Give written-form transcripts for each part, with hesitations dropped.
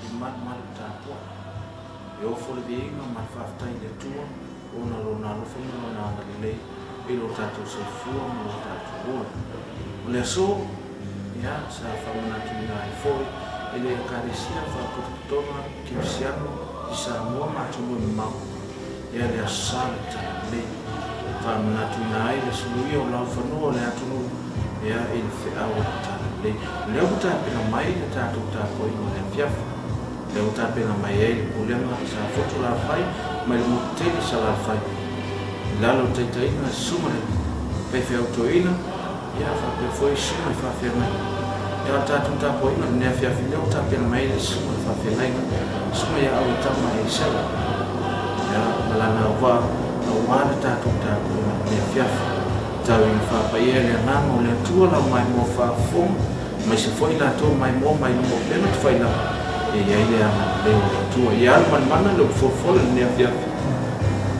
mamalu ma le tapuai. E ofo le viiga ma le faafetai i le Atua ona o Lona alofa ma Lona agalelei i lo tatou soifua ma lo tatou ola. O le aso, ia, sa faamanatuina ai foi e le Ekalesia Faapotopotoga Kerisiano i Samoa ma atunuu e mamao, ia le Aso Sa o le Talalelei. Faamanatuina ai le suluia o laufanua o le atunuu, ia, i le feau o le Talalelei. O lea ua tapena mai le tatou tapuaiga o le afiafi. Lea ua tapena mai ai le Pulega sa Fotu Lafai mai le motu tele i Salafai i lalo o le taitaiga a Susuga le Faifeau Toeaina, ia faapea foi Susuga i Faafeagaiga. Ia o le tatou tapuaiga i lenei afiafi lea ua tapena mai ai le Susuga i le Faafeagaiga, Susuga ia Auetama Elisela, ia ma lana auvaa aua le tatou tapuaiga i lenei afiafi. Tau ina faapaia e le Agaga o le Atua lau maimoa faafofoga Aemaise foi i latou maimoa mai luma o upega tafailagi e i ai le agalelei o le Atua. Ia alu manumana le upu folafola i lenei afiafi,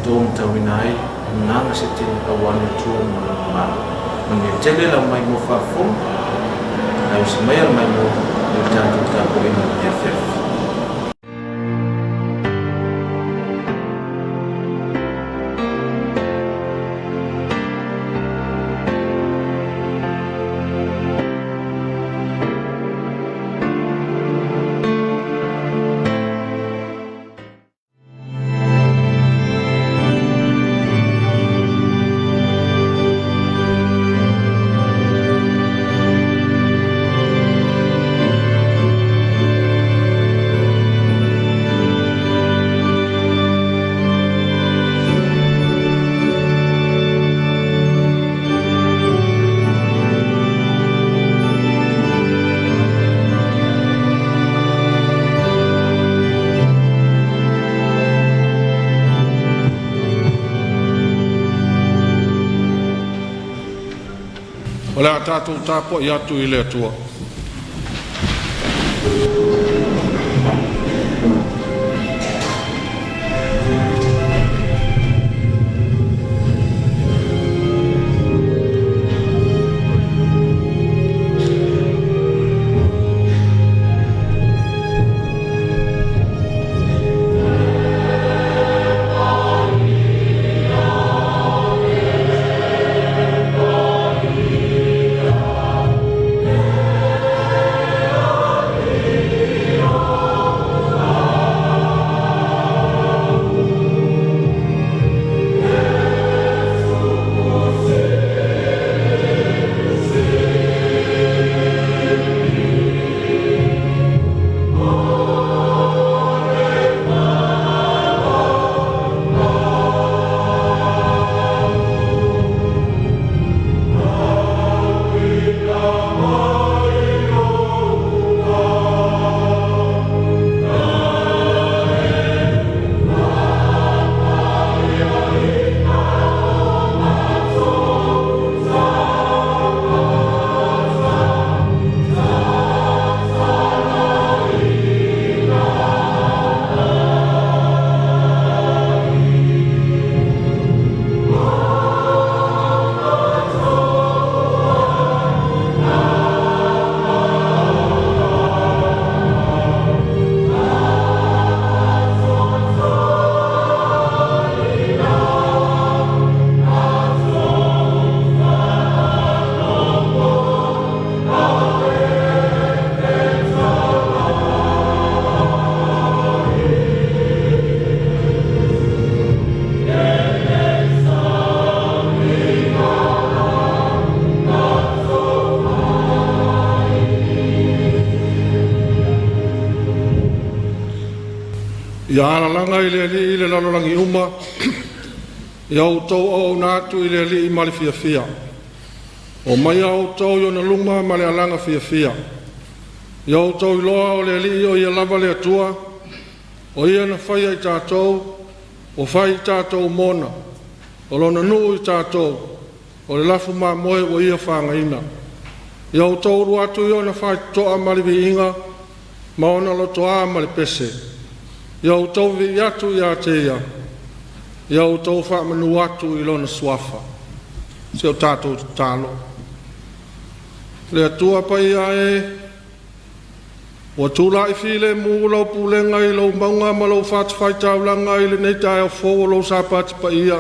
tou matauina ai agaga se tele aua le Atua ma Lona Malo. Manuia tele lau maimoa faafofoga, ae usi maia le maimoa i le tatou tapuaiga i lenei afiafi. O le a tatou tapuai atu i le Atua. Ia alalaga i le Alii le lalolagi uma, ia outou auauna atu i le Alii ma le fiafia. O maia outou i ona luma ma le alaga fiafia. Ia outou iloa o le Alii o Ia lava le Atua, o Ia na faia i tatou, ua fai i tatou mona, o Lona nuu i tatou, o le lafu mamoe ua Ia fagaina. Ia outou ulu atu i ona faitotoa ma le viiga, ma ona lotoa ma le pese. Ia outou vivii atu ia te Ia, ia outou faamanu atu i Lona Suafa. Se o tatou tatalo. Le Atua Paia e, Ua tulai filemu lau pulega i lou mauga ma lou fatafaitaulaga i lenei taeao fou o lou Sapati paia.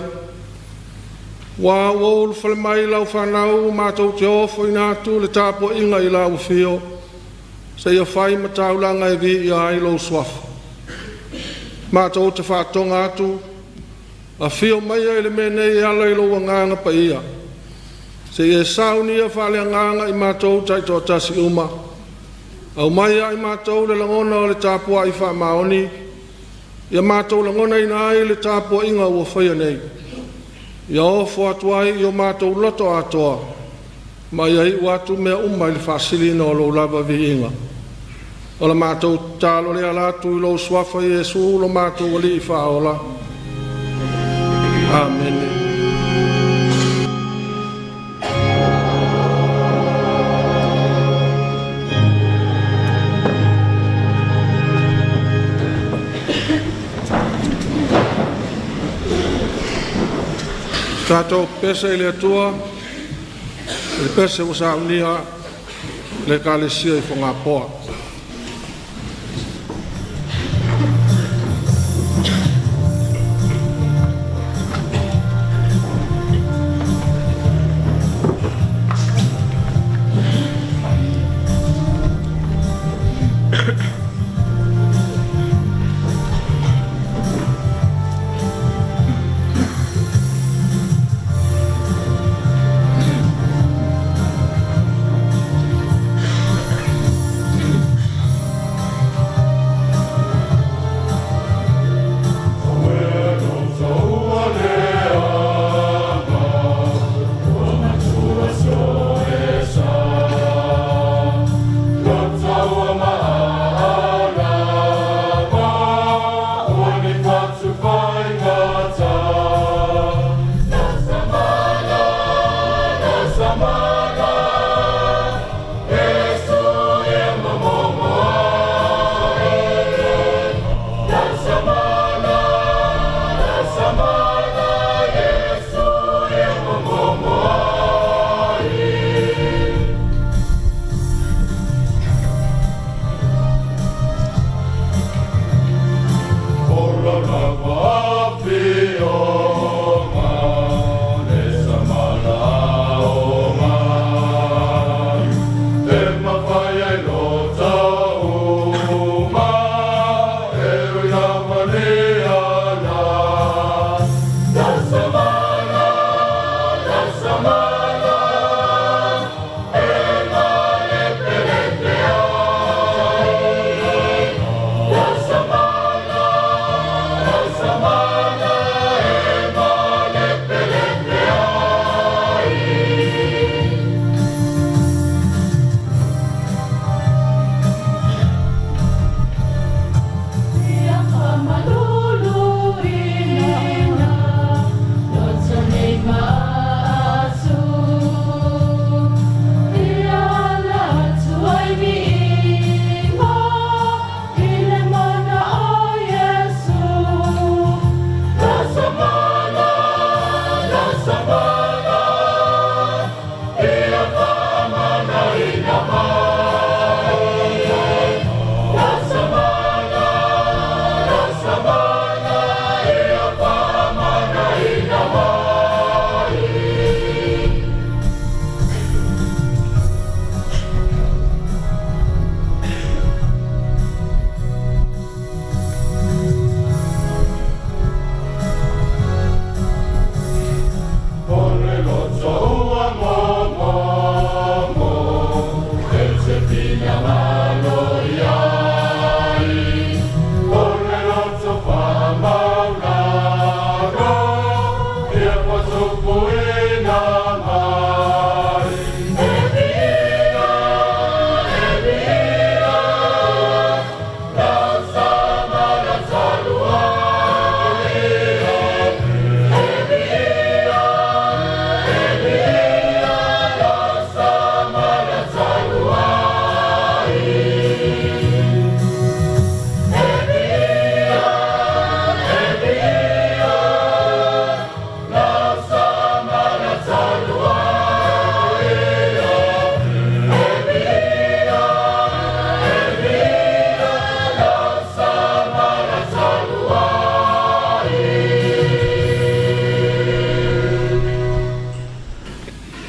Ua ou ulufale mai lau fanau matou te ofoina atu le tapuaiga i lau afio seia fai ma taulaga e viia ai lou Suafa. Matou te faatoga atu, afio maia i le mea nei e ala i lou Agaga Paia, seia e saunia faaleagaga i matou taitoatasi uma. Aumai ia i matou le lagona o le tapuai faamaoni, ia matou lagonaina ai le tapuaiga ua faia nei. Ia ofo atu ai i o matou loto atoa, ma ia iu atu mea uma i le faasiliga o Lou lava viiga. O le matou tatalo lea e ala atu i lou Suafa Iesu lo matou Alii Faaola. Amene. Tatou pese i le Atua i le pese ua saunia e le Ekalesia i Fogapoa.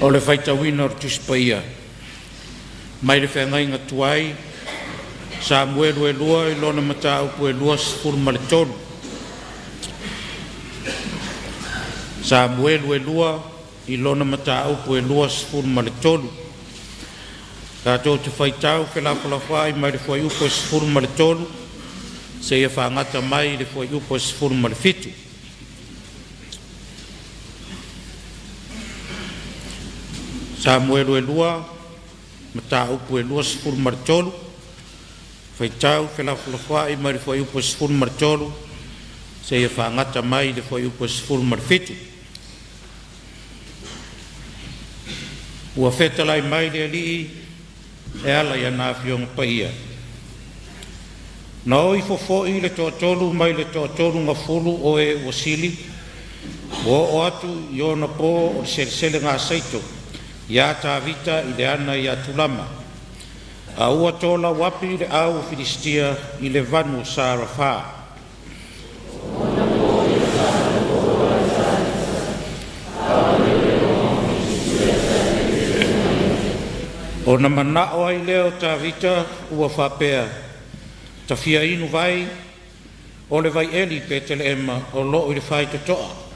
O le faitauina o le Tusi Paia mai le Feagaiga Tuai Samuelu e 2 i lona mataupu e 23. Samuelu e 2 i lona mataupu e 23. Tatou te faitau felafolafoai mai le fuaiupu e 13 seia fagata mai i le fuaiupu e 17. Samuelu e 2, mataupu e 23, faitau felafolafoai mai le fuaiupu e 13 seia fagata mai le fuaiupu e 17. Ua fetalai mai le Alii e ala i ana Afioga Paia. Na o ifo foi le toatolu mai le toatolugafulu o e ua sili, ua oo atu i onapo o le seleselegasaito ia Tavita i le ana i Atulama, a ua tolauapi le au a Filisitia i le vanu o Sarafa. Ona manao ai lea o Tavita ua faapea, “Ta fia inu vai o le vaieli i Petelema o loo i le faitotoa.”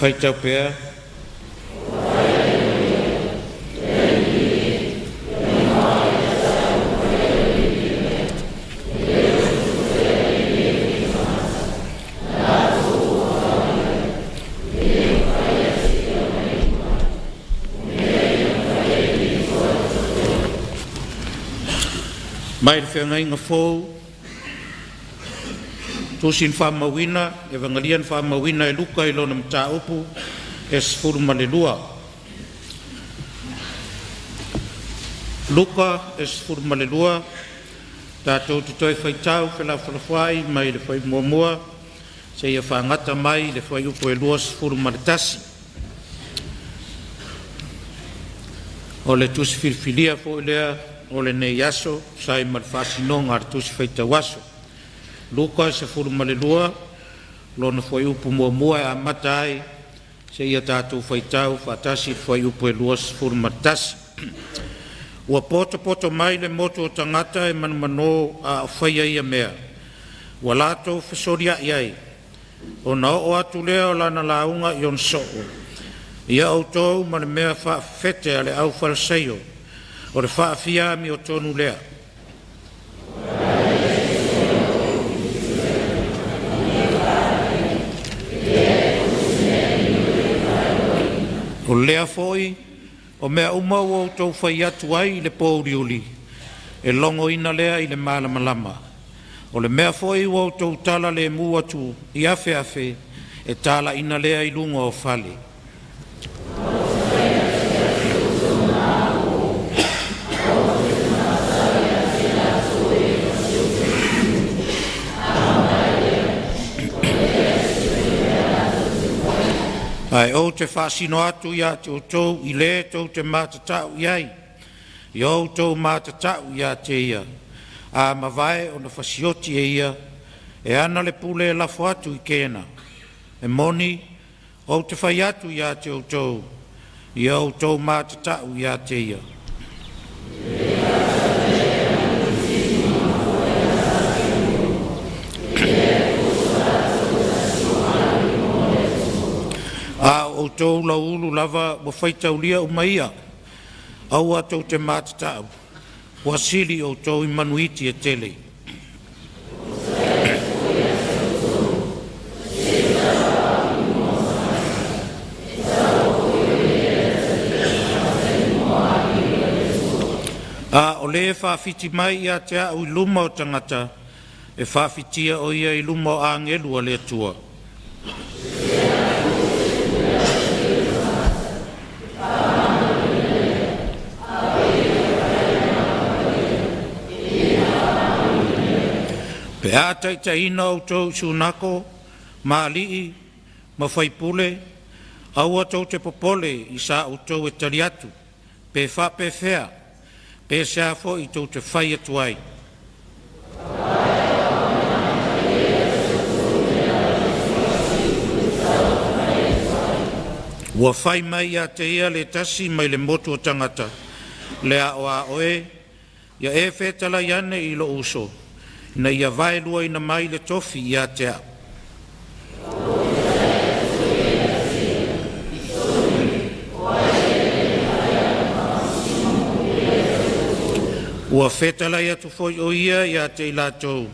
Faitau pea. Mai le Feagaiga Fou, Tusi na faamauina, Evagalia na faamauina e Luka i lona mataupu e 12. Luka 12, tatou te toe faitau felafolafoai mai le fuaiupu muamua seia fagata mai le fuaiupu e 21. O le tusi filifilia foi lea o lenei aso e tusa ai ma le faasinoga a le Tusi Faitau Aso. Luka 12, lona fuaiupu muamua e amata ai seia tatou faitau faatasi i le fuaiupu e 21. Ua poto mai le motu o tagata e manumanu a o faia ia mea, ua latou fesolia'i ai. Ona oo atu lea o lana lauga i ona soo, ia outou ma le mea faafefete a le aufaleseio, o le faafiaamiotonu lea. O lea foi, o mea uma ua outou fai atu ai i le pōuliuli, e logoina lea i le malamalama. O le mea foi ua outou tala lemu atu i afeafe, e talaina lea i luga o fale. Ae ou te faasino atu ia te outou i le tou te matatau i ai, ia outou matatau ia te ia. A mavae ona fasioti e ia e ana le pule e lafo atu i kena. E moni, ou te fai atu ia te outou, ia outou matatau ia te ia. A o outou lauulu lava ua faitaulia uma ia, aua tou te matatau, ua sili outou i manuiti e tele. A o le e faafiti mai ia te a'u i luma o tagata, e faafitia o ia i luma o agelu a le Atua. Pe a taitaiina outou i se unako ma alii ma faipule, aua tou te popole i sa outou e tali atu, pe faapefea, pe se a foi tou te fai atu ai. Ua fai mai ia te ia le tasi mai le motu o tagata, le ao a oe, ia e fetalai ane i lou uso, ina ia vaeluaina mai le tofi ia te au. Ua fetalai atu foi o ia ia te i latou,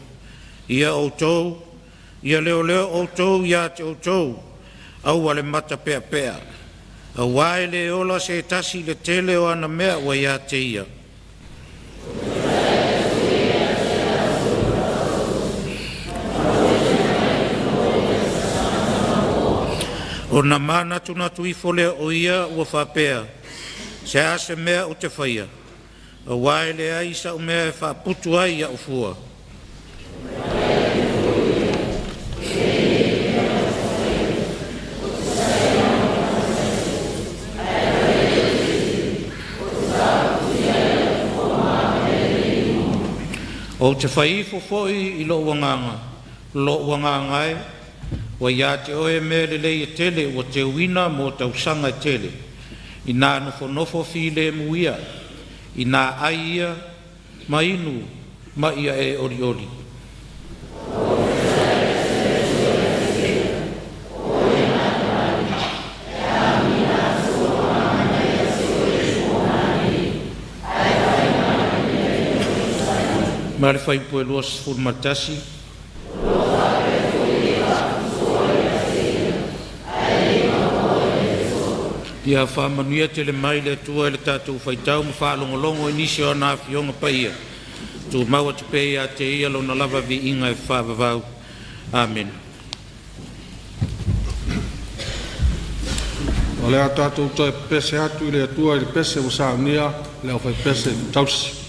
ia outou, ia leoleo outou ia te outou, aua le matapeapea, auā e le ola se tasi i le tele o ana mea ua ia te ia. Ona manatunatu ifo lea o ia ua faapea, se a se mea ou te faia, auā e leai sa'u mea e faaputu ai i a'u fua. Ou te fai ifo foi i lou agaga, lou agaga e, ua ia te oe mea lelei e tele ua teuina mo tausaga e tele, ina nofonofo filemu ia, ina ai ia ma inu ma ia e olioli. Ma le fuaiupu 21. Ia faamanuia tele mai le Atua i le tatou faitau ma faalogologo i nisi o ana Afioga Paia, tumau atu pea ia te Ia Lona lava viiga e faavavau. Amene. O le a tatou toe pepese atu i le Atua i le pese ua saunia e le aufaipese tausi.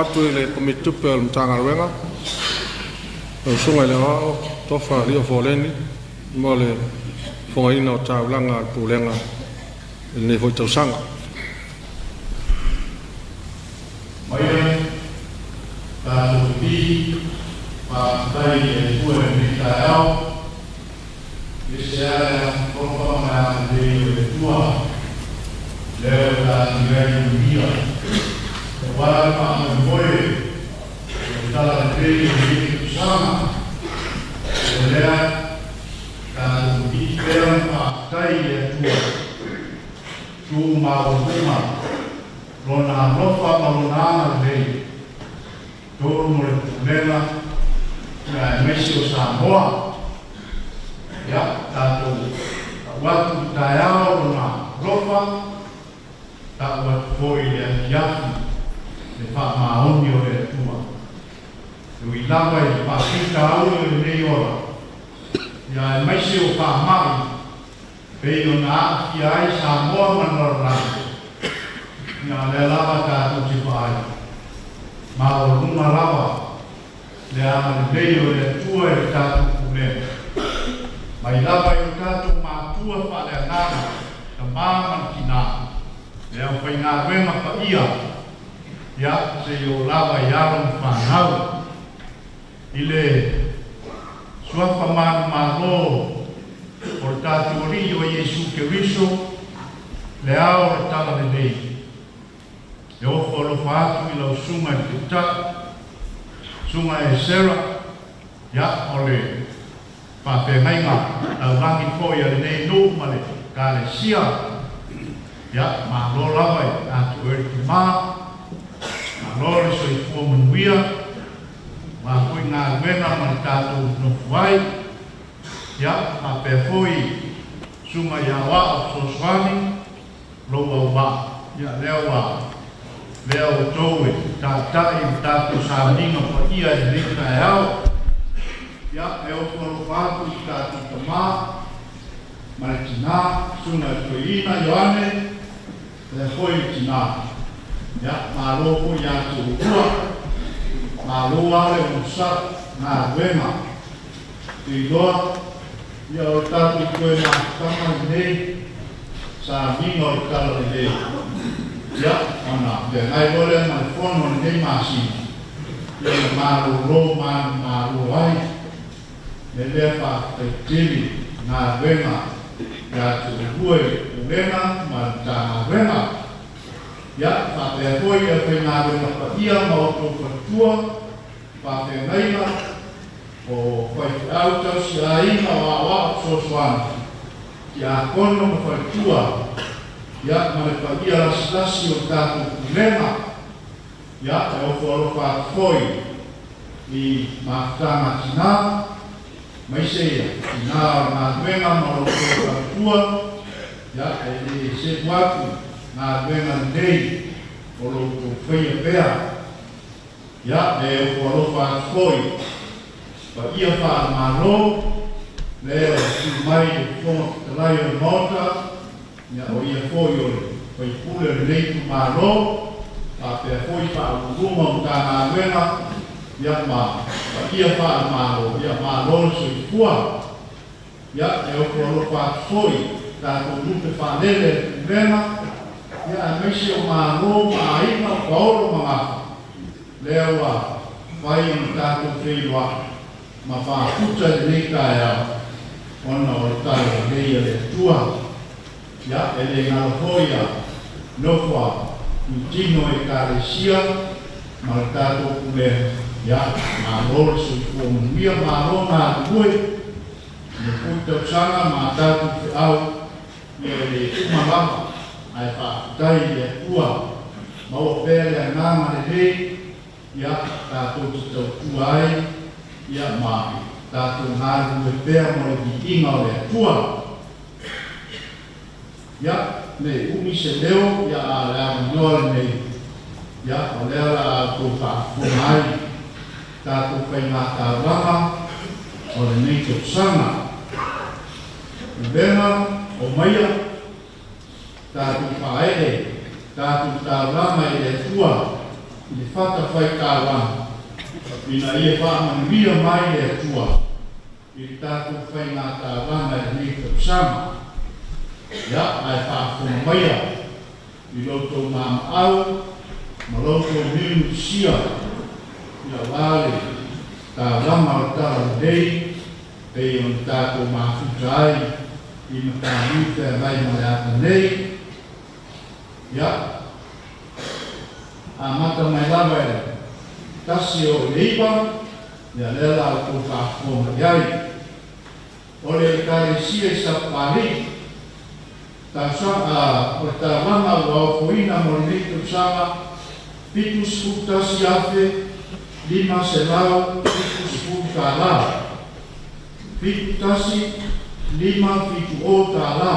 atu i le Komiti Tupe a le Matagaluega, lau Susuga i le Aoao Tofa Lio Foleni mo le fofogaina o taulaga a le Pulega i lenei foi tausaga. Maia tatou pipii faafetai i le Atua i lenei taeao, e ese lava le alofa ma le agalelei o le Atua, lea ua taatia ai manuia aua le faamoemoe o le Talalelei i lenei tausaga. O lea tatou pipii pea ma faafetai i le Atua, tu maualuga Lona alofa ma Lona agalelei totonu o le Pulega aemaise o Samoa. Ia, tatou tau atu i taeao Lona alofa, tau atu foi i le afiafi le faamaoni o le Atua. E ui lava i faafitauli o lenei ola, ia aemaise o faamai pei ona aafia ai Samoa ma le lalolagi, ia o lea lava tatou te vaai, maualuga lava le agalelei o le Atua i le tatou pulega, mai lava i o tatou matua faaleagaga, tama ma le tina, le aufaigaluega paia, ia seia oo lava i alo ma fanau. I le suafa manumalo o le tatou Alii o Iesu Keriso, le ao o le Talalelei, e ofo alofa atu i lau Susuga i le Taitai, Susuga Esera, ia, o le faafeagaiga taulagi foi a lenei nuu ma le Ekalesia. Ia, malo lava i a te oe le tama, malo le soifua manuia, aua foi galuega ma le tatou nofo ai. Ia, faapea foi Susuga i Aoao Fesoasoani, lou auvaa, ia lea ua lea outou e taitai i le tatou sauniga paia i lenei taeao. Ia, e ofo alofa atu i tatou tama ma le tina, Susuga i le Toeaina Ioane, lea foi le tina. Ia, malo foi ia te oulua, malo lava le onosai, galuega. Te iloa, ia o le tatou toe mafutaga lenei, sauniga o le Talalelei. Ia, ona feagai loa lea ma le fono o lenei masina, ia na malolo manumalo ai. Me lea faafetai tele galuega ia te oulua i le Pulega ma le Matagaluega. Ia, faapea foi le aufaigaluega paia ma outou faletua, faafeagaiga, o faifeau tausiaiga o aoao fesoasoani, tiakono ma faletua, ia, ma le paia lasilasi o le tatou Pulega. Ia, e ofo alofa atu foi i mafutaga tina, aemaise ia tina o le galuega ma lo outou faletua, ia, e le selu atu galuega lenei o lo outou faia pea. Ia, e ofo alofa atu foi paia faale-Malo, lea ua tu mai le Fofoga Fetalai o le Maota, ia, o ia foi o le faipule o lenei itumalo, faapea foi Faauluuluga o Matagaluega, ia, ma paia faale-Malo, ia, malo le soifua. Ia, e ofo alofa atu foi tatou lupe faalele a le Pulega, ia, aemaise o Malo ma aiga o Paolo ma Gafa, lea ua fai ona tatou feiloai ma mafuta i lenei taeao ona o le talalelei a le Atua. Ia, e le galo foi a nofo a itutino o Ekalesia ma le tatou Pulega, ia, malo le soifua manuia, malo galulue, lenei foi tausaga ma tatou feau, ia e le uma lava, ae faafetai i le Atua, maua pea le agaga lelei, ia, tatou te tautua ai, ia, ma tatou galulue pea mo le viiga o le Atua. Ia, ne i umi se leo, ia, a o le avanoa lenei, ia, o lea o le a outou faafofoga ai tatou faigataulaga o lenei tausaga. Pulega o maia tatou faaee tatou taulaga i le Atua. i le fatafaitaulaga ina ia faamanuia mai le Atua i le tatou faigataulaga i lenei tausaga. Ia, ae faafofoga maia i lo outou maamaau ma lo outou miumitisia aua le taulaga o le Talalelei pei ona tatou mafuta ai i Mataniu Feagai ma le Ata nei. Ia, amata mai lava i le 1 oo i le 9, ia lea la outou faafofoga i ai. O le Ekalesia i Sapapalii, tausaga, o le taulaga ua ofoina mo lenei tausaga, $71,570. $71,570.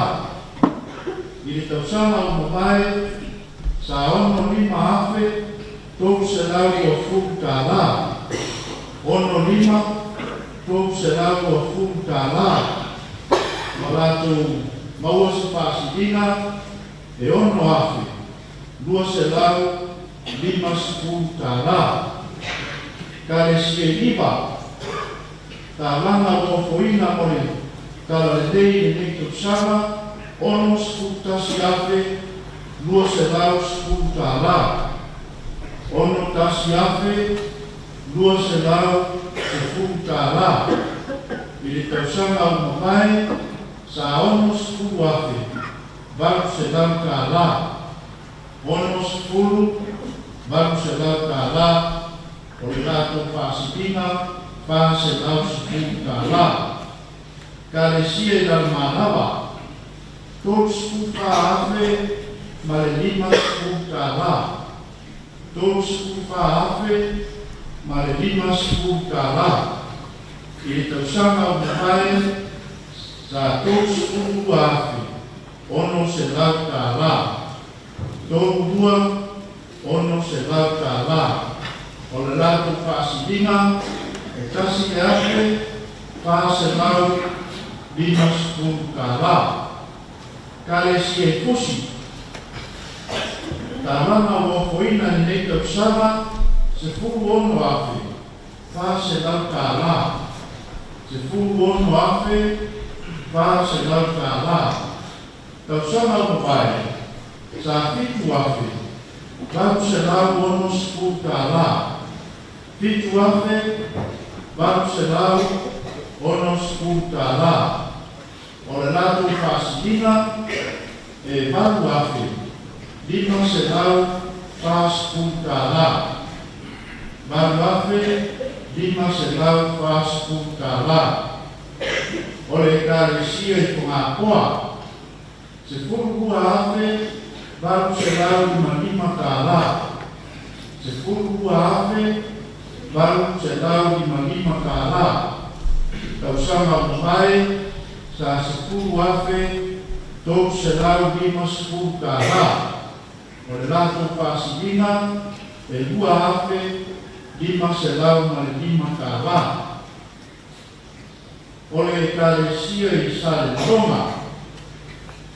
I le tausaga ua mavae, sa $65,320. $65,320. Ua latou maua se faasiliga e $6,250. Ekalesia i Niva, taulaga ua ofoina mo le Talalelei i lenei tausaga, $61,210. $61,210. I le tausaga ua mavae, sa $60,800. $60,800. O le latou faasiliga, $410. Ekalesia i Lalomalava, $34,050. $34,050. I le tausaga ua mavae, sa $32,600. $32,600. O le latou faasiliga, e $1,450. Ekalesia i Fusi, taulaga ua ofoina i lenei tausaga, $16,400. $16,400. Tausaga ua mavae, sa $7,860. $7,860. O le latou faasiliga, e $8,540. $8,540. O le Ekalesia i Fogapoa, $12,855. $12,855. Tausaga ua mavae, sa $10,350. O le latou faasiliga, e $2,505. O le Ekalesia i Salelologa,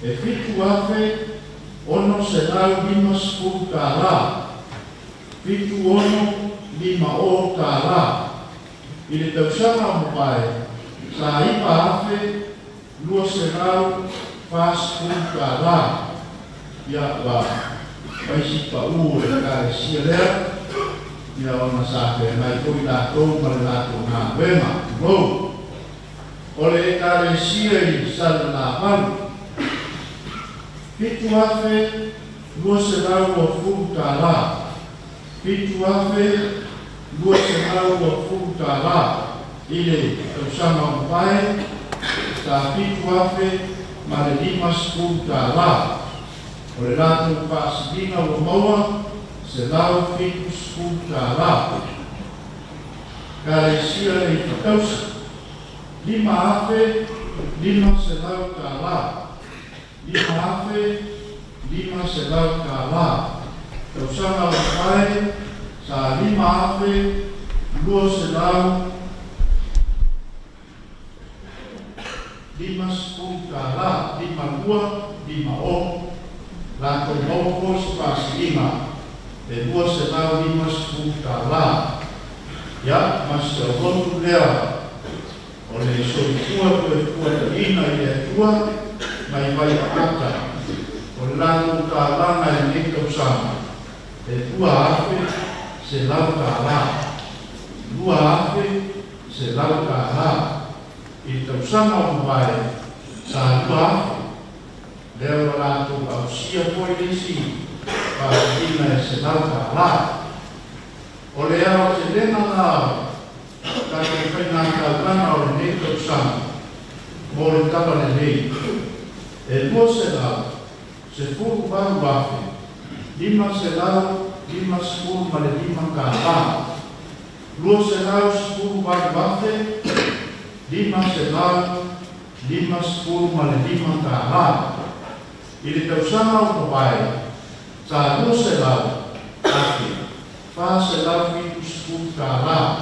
e $7,650. $7,650. I le tausaga ua mavae, sa $9,240. Ia, ua fai si pau o le Ekalesia lea, ia ona sa feagai foi latou ma le latou galuega. Tulou. O le Ekalesia i Salalavalu, $7,220. $7,220. I le tausaga ua mavae, sa $7,050. O le latou faasiliga ua maua, $170. Ekalesia i Fatausa, $5,500. $5,500. Tausaga ua mavae, sa $5,250. 5250. Latou maua foi se faasiliga e e $250. Ia, ma si aulotu lea o le soifua toefuataiga i le Atua mai Vaiaata, o le latou talaga i lenei tausaga e $2,100. $2,100. I le tausaga ua mavae sa 2,000, lea ua latou ausia foi le isi faasiliga e $100. O le aotelega la o tatou faigataulaga o lenei tausaga mo le Tala Lelei e $218,555. $218,555. I le tausaga ua mavae sa $200,470.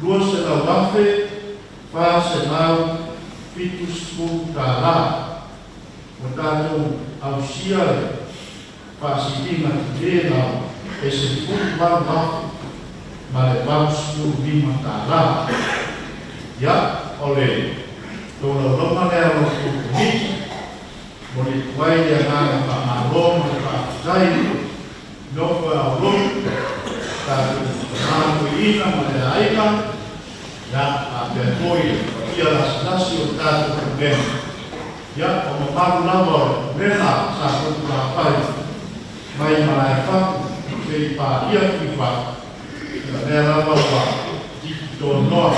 $200,470. Ua tatou ausia le faasiliga tele lava e $18,085. Ia, o le tolaulauga lea a la outou Komiti. Momoli atu ai le agaga faamalo ma le faafetai i le nofo a alo, tatou tama toeaina ma le aiga, ia faapea foi le paia lasilasi o le tatou Pulega. Ia, o mamalu lava o le Pulega sa Safotulafai mai Malaefatu seia paia Tuifatu, ia lea lava ua titi tonoa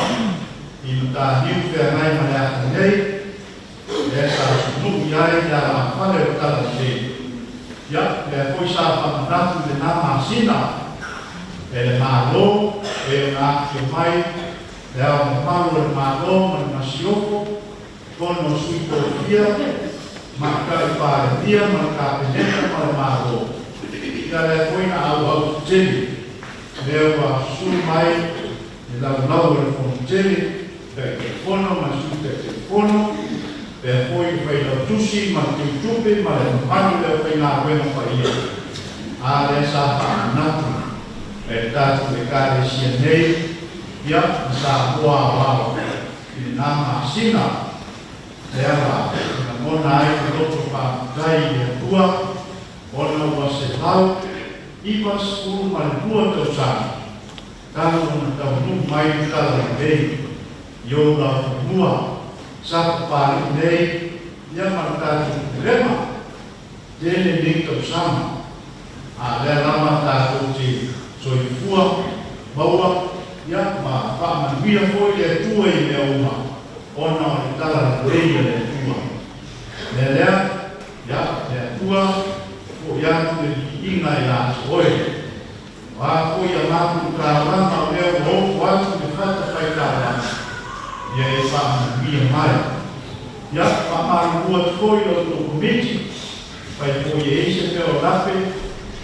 i Mataniu Feagai ma le Atanei, lea sa sunui ai le alafale o le Talalelei. Ia, lea foi sa faamanatu i lena masina e le Malo e ona afifio mai Le Ao Mamalu o le Malo ma le Masiofo, Fono a Sui Tofia, Tamaitai Palemia ma le Kapeneta ma le Malo. Ia lea foi na auau tetele, lea ua susulu mai le laulau o le Fono Tele, Taitaifono ma le Sui Taitaifono, faapea foi le Failautusi ma le Teutupe ma le mamalu o le aufaigaluega paia. A lea sa faamanatu e le tatou Ekalesia nei, ia, ma Samoa aoao i lena masina, lea la e lagona ai le loto faafetai i le Atua ona ua 192 tausaga talu ona taunuu mai le Talalelei i ou laufanua sa Papalii nei, ia ma le tatou Pulega tele nei tausaga, a lea lava tatou te soifua maua, ia, ma faamanuia foi le Atua i mea uma ona o le Talalelei a le Atua. O le mea lea, ia, le Atua, fo'i atu le viiga ia te Oe. O a foi a matou taulaga o lea ua ofo atu i le fatafaitaulaga, ia e faamanuia mai. Ia, faamalulu atu foi i la outou Komiti, afai foi e i ai se mea o lape,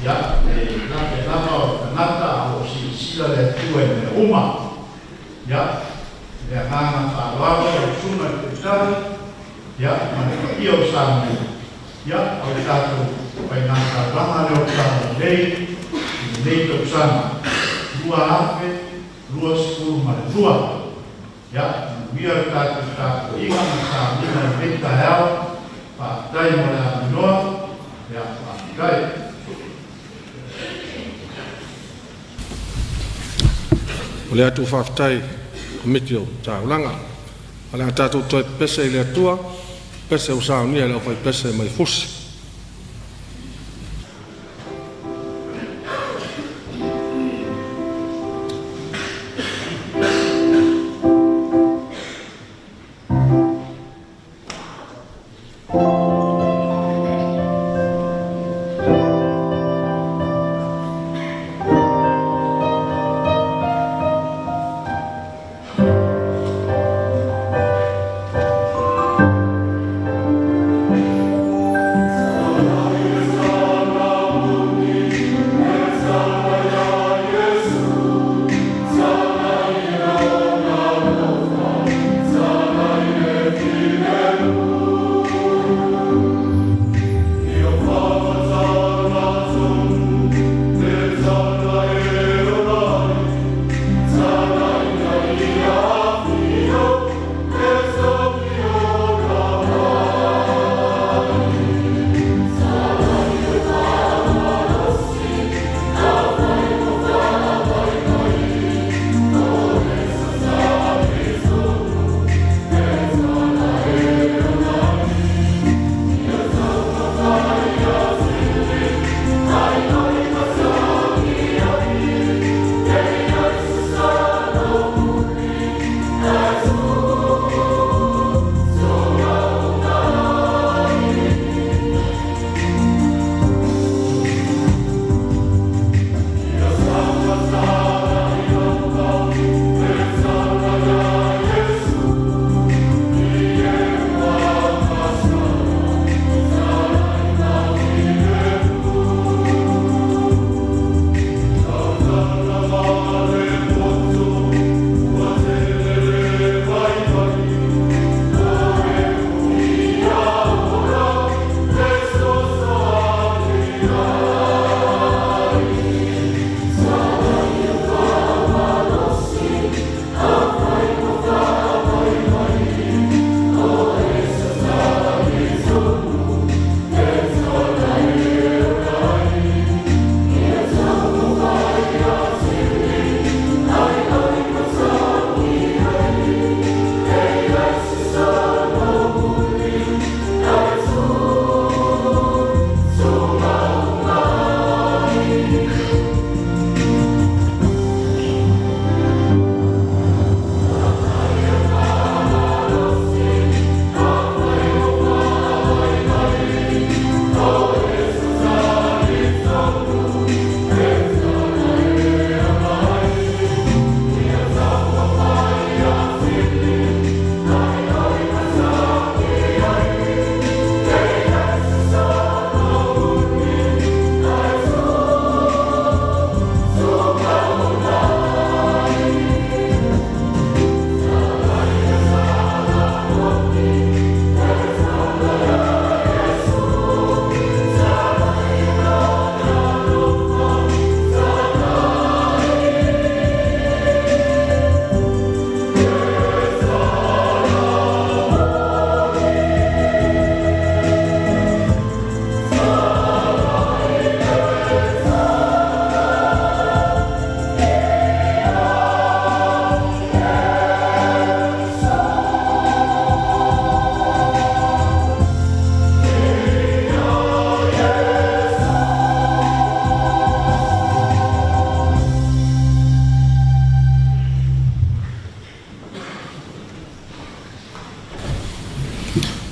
ia, e lape lava o le tagata a o lo o silasila le Atua i mea uma. Ia, i le agaga faaaloalo lau Susuga i le Taitai, ia, ma le paia o Samoa, ia, o le tatou faigataulaga lea o le Talalelei i lenei tausaga 2022. Ia, manuia le tatou tapuaiga ma le sauniga i lenei taeao. Faafetai mo le avanoa. Ia, faafetai. O le atu faafetai Komiti o Taulaga. O le a tatou toe pepese i le Atua, pese ua saunia e le aufaipese mai Fusi.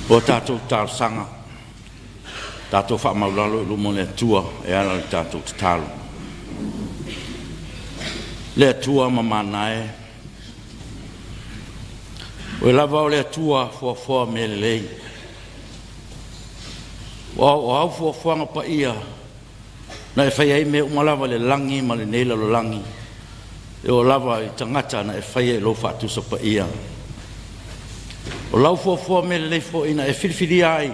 O tatou talosaga, tatou faamaulalo i luma o le Atua e ala i le tatou tatalo. Le Atua mamana e, Oe lava o le Atua foafoa mea lelei, ua o au fuafuaga paia na e faia ai mea uma lava i le lagi ma lenei lalolagi, e oo lava i tagata na e faia i lou faatusa paia. O lau fuafua mea lelei foi na e filifilia ai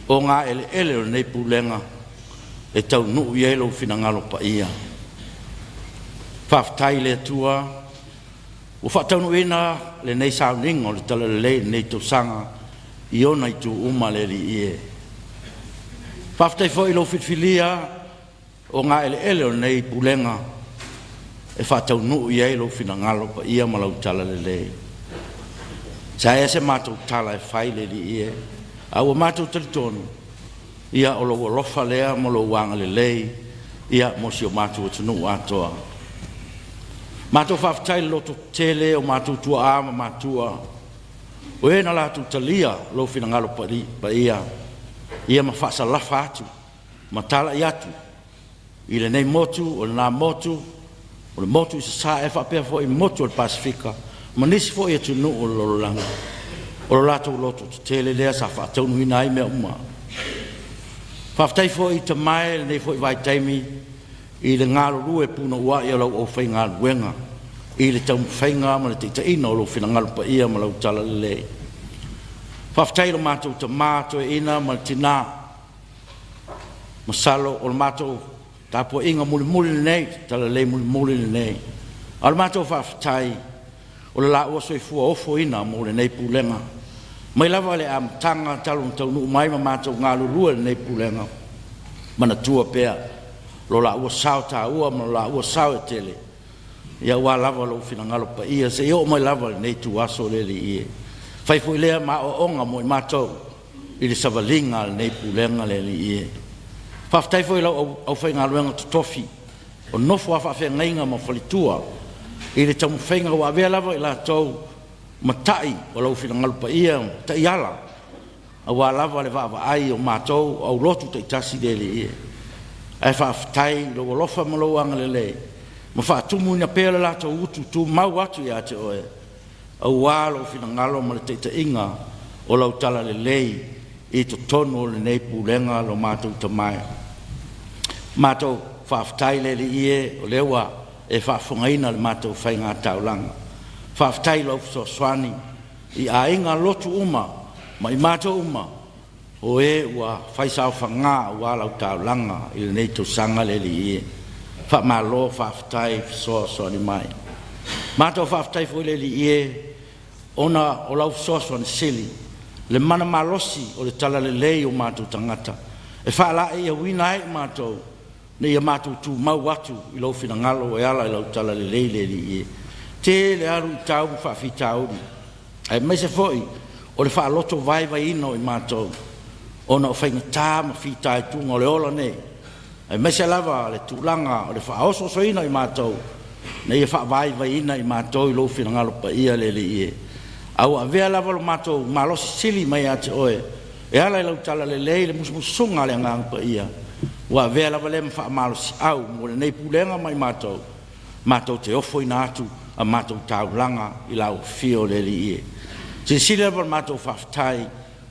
o gaeleele o lenei pulega e taunuu i ai lou finagalo paia. Faafetai i le Atua ua faataunuuina lenei sauniga o le Talalelei i lenei tausaga i ona itu uma le Alii e. Faafetai foi i lou filifilia o gaeleele o lenei pulega e faataunuu i ai lou finagalo paia ma lau talalelei. Sa ea se matou tala e fai le Alii e, a ua matou talitonu, ia o lou alofa lea ma lou agalelei ia mo si o matou atunuu atoa. Matou faafetai i le lototetele o matou tuaa ma matua, o e na latou talia lou finagalo paia, ia ma faasalafa atu ma talai atu i lenei motu, o lena motu, o le motu i Sasae faapea foi motu o le Pasefika ma nisi foi atunuu o le lalolagi. O lo latou lototetele lea sa faataunuuina ai mea uma. Faafetai foi i tamae i lenei foi vaitaimi i le galulue punouai o lau aufaigaluega i le taumafaiga ma le taitaiga o lou finagalo paia ma lau talalelei. Faafetai i lo matou tama toeaina ma le tina. Masalo o le matou tapuaiga mulimuli lenei, talalelei mulimuli lenei. A o le matou faafetai o le laua soifua ofoina mo lenei pulega. Mai lava i le amataga talu ona taunuu mai ma matou galulue i lenei pulega, manatua pea lo laua sao taua ma lo laua sao e tele aua lava lou finagalo paia seia oo mai lava i lenei ituaso le Alii e. Fai foi lea ma aoaoga mo i matou i le savaliga a lenei pulega le Alii e. Faafetai foi i lau aufaigaluega totofi o nofo a faafeagaiga ma faletua i le taumafaiga ua avea lava i latou ma ta'i o lou finagalo paia ma taiala aua lava le vaavaai o matou o aulotu taitasi le Alii e. Ae faafetai i lou alofa ma lou agalelei ma faatumuina pea le latou utu tumau atu ia te Oe aua lou finagalo ma le taitaiga o lau talalelei i totonu o lenei pulega lo matou Tama e. Matou faafetai le Alii e, o lea ua e faafofogaina le matou faiga taulaga. Faafetai i lau fesoasoani i aiga lotu uma ma i matou uma o e ua faisaofaga aua lau taulaga i lenei tausaga le Alii e. Faamalo faafetai fesoasoani mai. Matou faafetai foi le Alii e ona o lau fesoasoani sili, le manamalosi o le talalelei i o matou tagata e faalaeiauina ai i matou ina ia matou tumau atu i lou finagalo e ala i lau talalelei le Alii e. Tele lava luitau ma faafitauli aemaise foi o le faaloto vaivaiina o i matou ona o faigata ma fitaituga o le ola nei, aemaise lava le tulaga o le faaosoosoina o i matou ina ia faavaivaiina i matou i lou finagalo paia le Alii e. A ua avea lava lo matou malosi sili mai ia te Oe e ala i lau talalelei i le musumusuga a le Agaga Paia, ua avea lava lea ma faamalosiau mo lenei pulega ma i matou, matou te ofoina atu a matou taulaga i lau afio le Alii e. Silasila la matou faafetai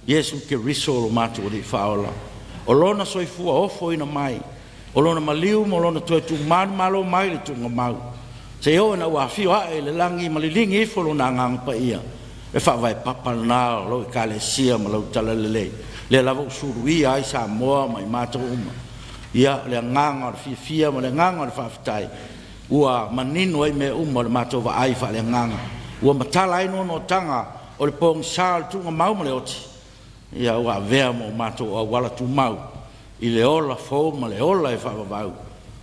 Iesu Keriso o lo matou Alii Faaola, o Lona soifua ofoina mai, o Lona maliu ma Lona toe tumanumalo mai le tuugamau, seia oo ina ua afio ae i le lagi ma liligi ifo Lona Agaga Paia, le faavae papa lena o lau Ekalesia ma lau Talalelei, lea lava ua suluia ai Samoa ma i matou uma. Ia, o le agaga o le fiafia ma le agaga o le faafetai ua manino ai mea uma i le matou vaai faaleagaga, ua matala ai noanoataga o le pogisa o le tuugamau ma le oti, ia ua avea ma o matou auala tumau i le ola fou ma le ola e faavavau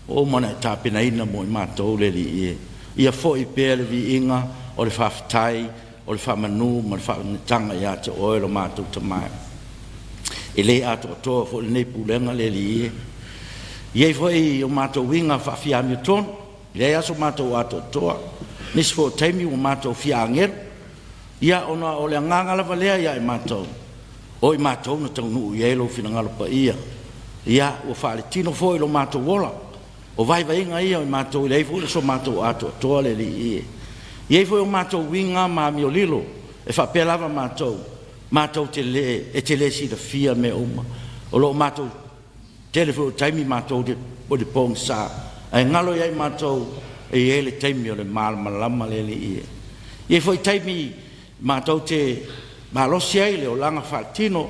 ua uma ona e tapenaina mo i matou le Alii e. Ia foi pea le viiga o le faafetai o le faamanu ma le faautautaga ia te Oe lo matou Tama e. E le atoatoa foi lenei pulega le Alii e. E i ai foi o matou uiga faafiamiotonu, e leai lava so matou atoatoa. O nisi foi o taimi ua matou fia agelu. Ia, ona o le agaga lava lea ia i matou, o i matou na taunuu i ai lou finagalo paia. Ia, ua faaletino foi lo matou ola. O vaivaiga ia o i matou, e leai foi so matou atoatoa le Alii e. E i ai foi o matou uiga ma amiolilo, e faapea lava matou, matou te le, e te le silafia mea uma. O lo o matou tele foi o taimi matou te i le pogisa, ae galo ia i matou e i ai le taimi o le malamalama le Alii e. E i ai foi taimi matou te malosi ai i le olaga faaletino,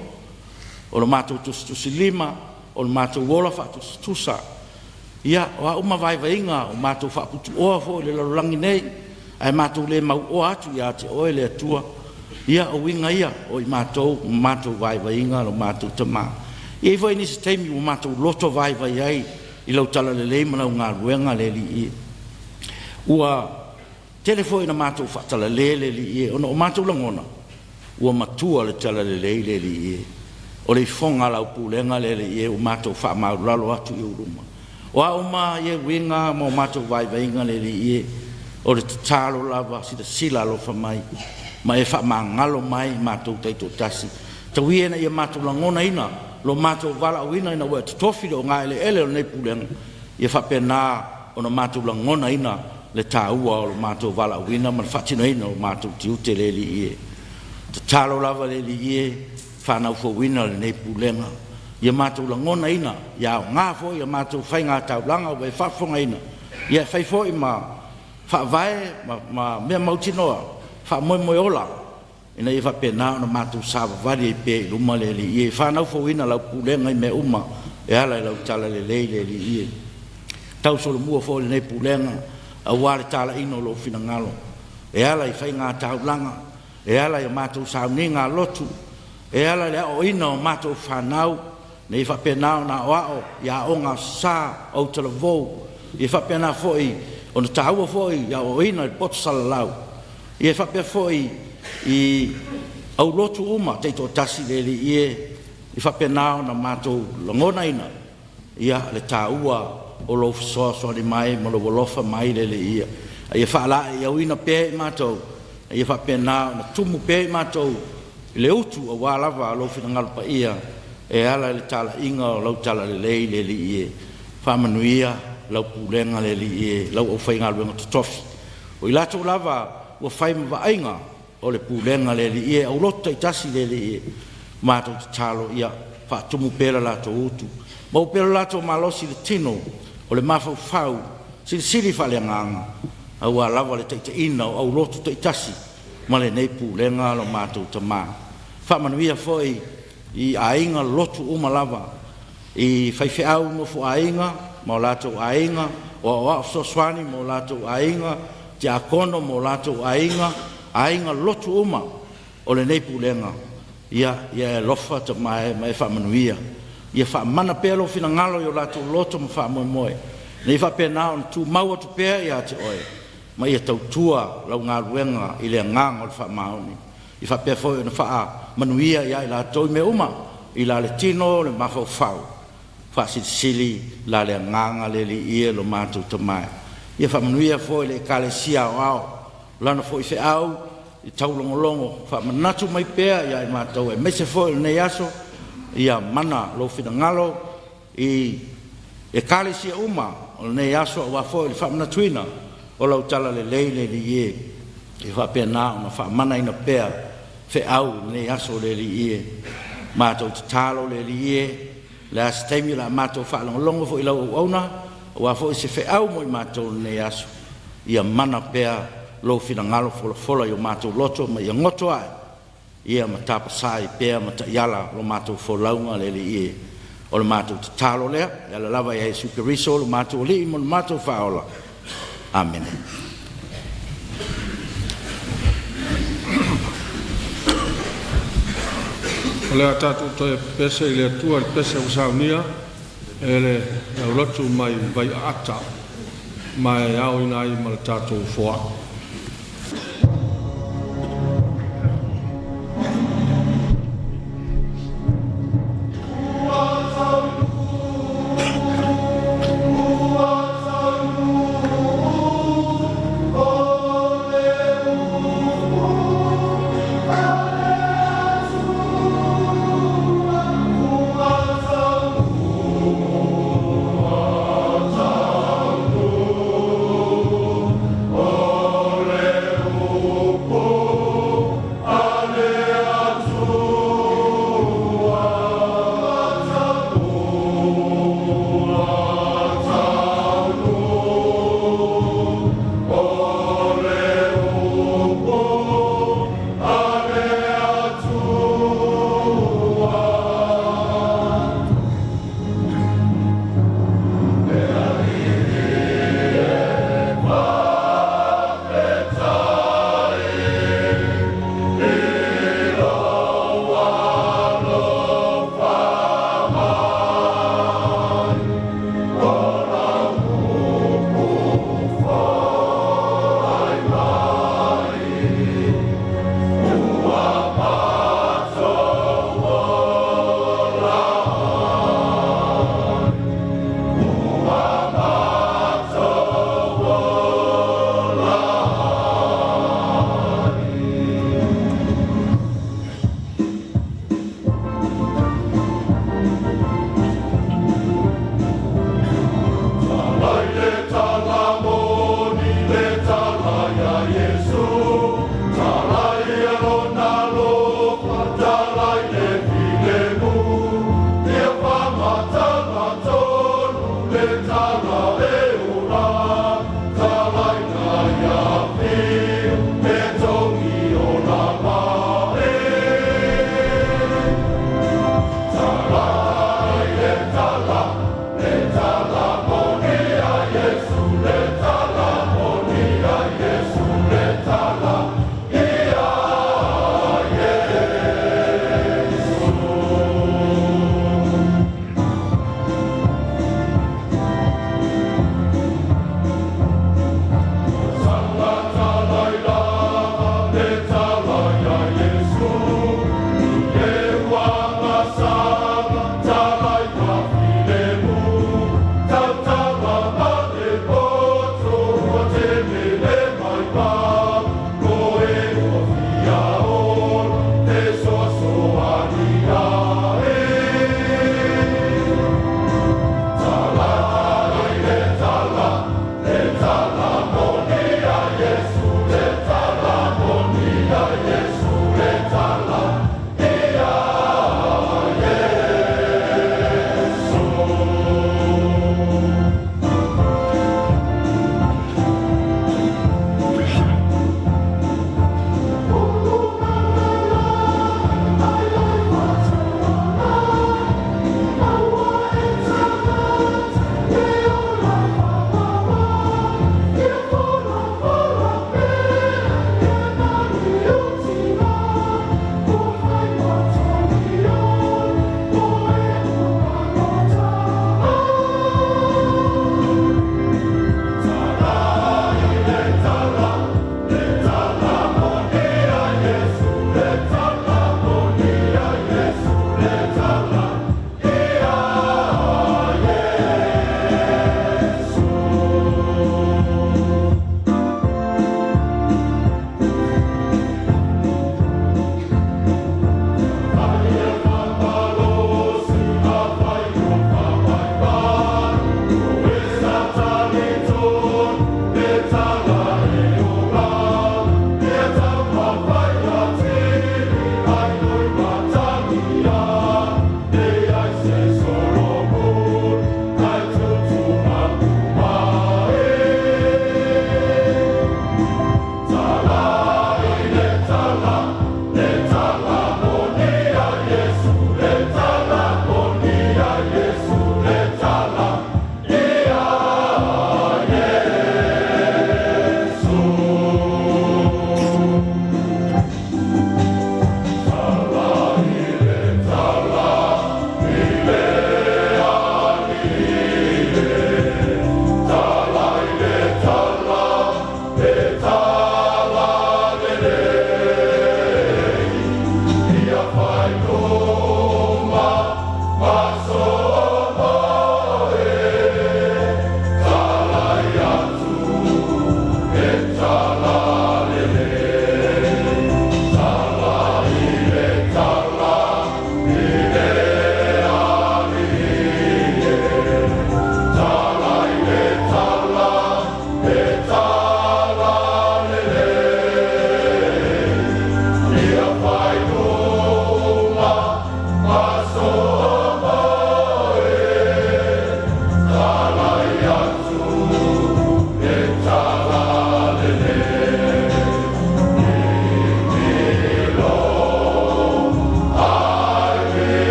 o le matou tusitusilima, o le matou ola faatusatusa. Ia, o a uma vaivaiga ua matou faaputuoa foi i le lalolagi nei ae matou le mauoa atu ia te Oe le Atua, ia o uiga ia o i matou ma matou vaivaiga lo matou Tama. E i ai foi nisi taimi ua matou loto vaivai ai i lau talalelei ma lau galuega le Alii e. Ua tele foi ina matou faatalale le Alii e, ona o matou lagona ua matua le talalelei le Alii e. O le ifoga a lau pulega le Alii e, ua matou faamaualalo atu i ou luma. O a uma ia uiga ma o matou vaivaiga le Alii e, o le tatalo lava, silasila alofa mai ma e faamagalo mai matou taitoatasi. Tau ia ina ia matou lagonaina lo matou valaauina ina ua e totofi le ogaeleele o lenei pulega, ia faapena ona matou lagonaina le taua o lo matou valaauina ma le faatinoina o matou tiute le Alii e. Tatalo lava le Alii e, fanau fouina lenei pulega, ia matou lagonaina, ia aoga foi a matou faigataulaga ua e faafofogaina, ia e fai foi ma faavae ma mea mautinoa, faamoemoe ola ina ia faapena ona matou savavali ai pea i luma le Alii e. Fanau fouina lau pulega i mea uma e ala i lau talalelei le Alii e. Tausolomua foi lenei pulega aua le talaiina o lou finagalo e ala i faigataulaga, e ala i a matou sauniga lotu, e ala i le aoaoina o matou fanau ina ia faapena ona aoao i aoga Aso Sa, autalavou, ia faapena foi ona taua foi i le aoaoina i le poto salalau, ia faapea foi i aulotu uma taitoatasi le Alii e, ia faapena ona matou lagonaina le taua o lou fesoasoani mai ma lou alofa mai le Alii e. A ia faalaeiauina pea i matou ina ia faapena ona tumu pea i matou i le utu aua lava lou finagalo paia e ala i le talaiga o lau talalelei le Alii e. Faamanuia lau pulega le Alii e i lau aufaigaluega totofi, o i latou lava ua fai ma vaaiga o le pulega le Alii e, aulotu taitasi le Alii e, matou tatalo ia faatumu pea le latou utu, maua pea lo latou malosi i le tino o le mafaufau silisili faaleagaga aua lava le taitaiina o aulotu taitasi ma lenei pulega lo matou Tama. Faamanuia foi i aiga lotu uma lava i faifeau nofoaiga ma o latou aiga, o aoao fesoasoani ma o latou aiga, tiakono ma o latou aiga, aiga lotu uma o lenei pulega. Ia e alofa Tama e ma e faamanuia. Ia faamana pea lou finagalo i o latou loto ma faamoemoe ina ia faapena ona tumau atu pea ia te Oe ma ia tautua lau galuega i le agaga o le faamaoni. Ia faapea foi ona faamanuia ia i latou i mea uma i la le tino, le mafaufau, faasilisili la le Agaga le Alii e lo matou Tama e. Ia faamanuia foi i le Ekalesia Aoao, lana foi feau taulogologo, faamanatu mai pea ia i matou aemaise foi o lenei aso, ia mana lou finagalo i Ekalesia uma o lenei aso aua foi le faamanatuina o lau talalelei le Alii e, ia faapena ona faamanaina pea feau o lenei aso le Alii e. Matou tatalo le Alii e, o le a se taimi o le a matou faalogologo foi i lau auauna aua foi se feau mo i matou i lenei aso, ia mana pea lou finagalo folafola i o matou loto ma ia goto a'e ia ma tapasa ai pea ma taiala la matou folauga le Alii e. O le matou tatalo lea e ala lava ia Iesu Keriso lo matou Alii ma lo matou Faaola. Amene. O le a tatou toe pese i le Atua i le pese ua saunia e le aulotu mai Vaiaata ma e aoina ai ma le tatou foai. Ua taunuu o le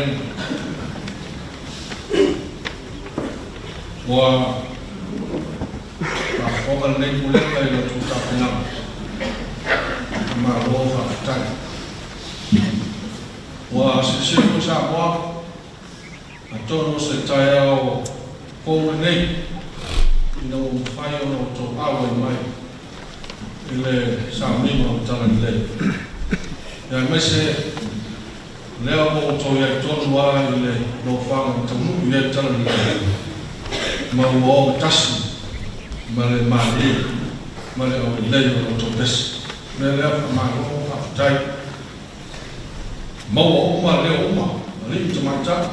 Pulega. Ua faafofoga lenei Pulega i la outou tapenaga, malo faafetai. Ua silasila foi Samoa, atonu o se taeao fou lenei ina ua mafai ona outou auai mai i le sauniga o le Talalelei. Aemaise lea ua outou i ai tonu lava i le nofoaga na taunuu i ai le Talalelei, ma ua ogatasi ma le malie ma le aulelei o la outou pese. O le mea lea, faamalo faafetai. Maua uma leo uma, alii ma tamaitai,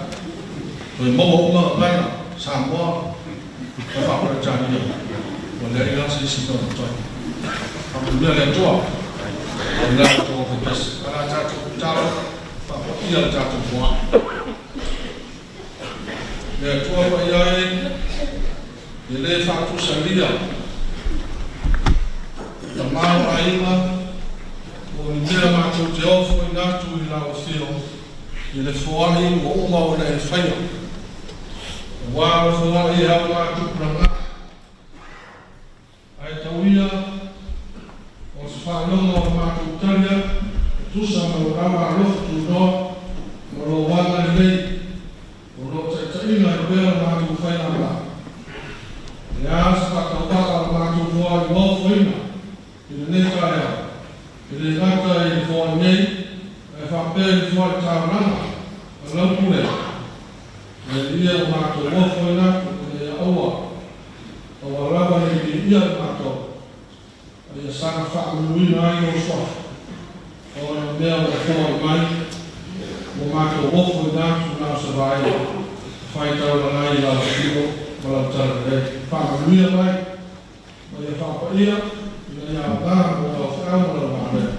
toe maua uma gagana Samoa ma faa-Peretania, ua leai la se isi mea o totoe. Faamanuia le Atua i la outou aufaipese. Ae o le a tatou tatalo faapaia le tatou foai. Le Atua paia e, e le faatusalia tamaoaiga po o ni mea matou te ofoina atu i lau afio i le foai ua uma ona e faia. Aua o le foai e augatupulaga, ae tau ia o se faalogo o matou tali atu, e tusa ma lo lava alofa tunoa ma lo agalelei o lo taitaiga ai pea le matou faigālā. E a se faatauvaa o le matou foai ua ofoina i lenei taeao, e le gata i le foai nei, ae faapea i le foai taulaga a lau pulega, le Alii ua matou ofoina atu ina ia aua, aua lava ne i viia i matou, a ia saga faamanuina ai lou suafa, ona o mea ua foai mai, ua matou ofoina atu na o se vaega faitaulaga ai i lau afio ma lau talalelei. Faamanuia mai ma ia faapaia ina ia aoga mo lau feau ma lau galuega.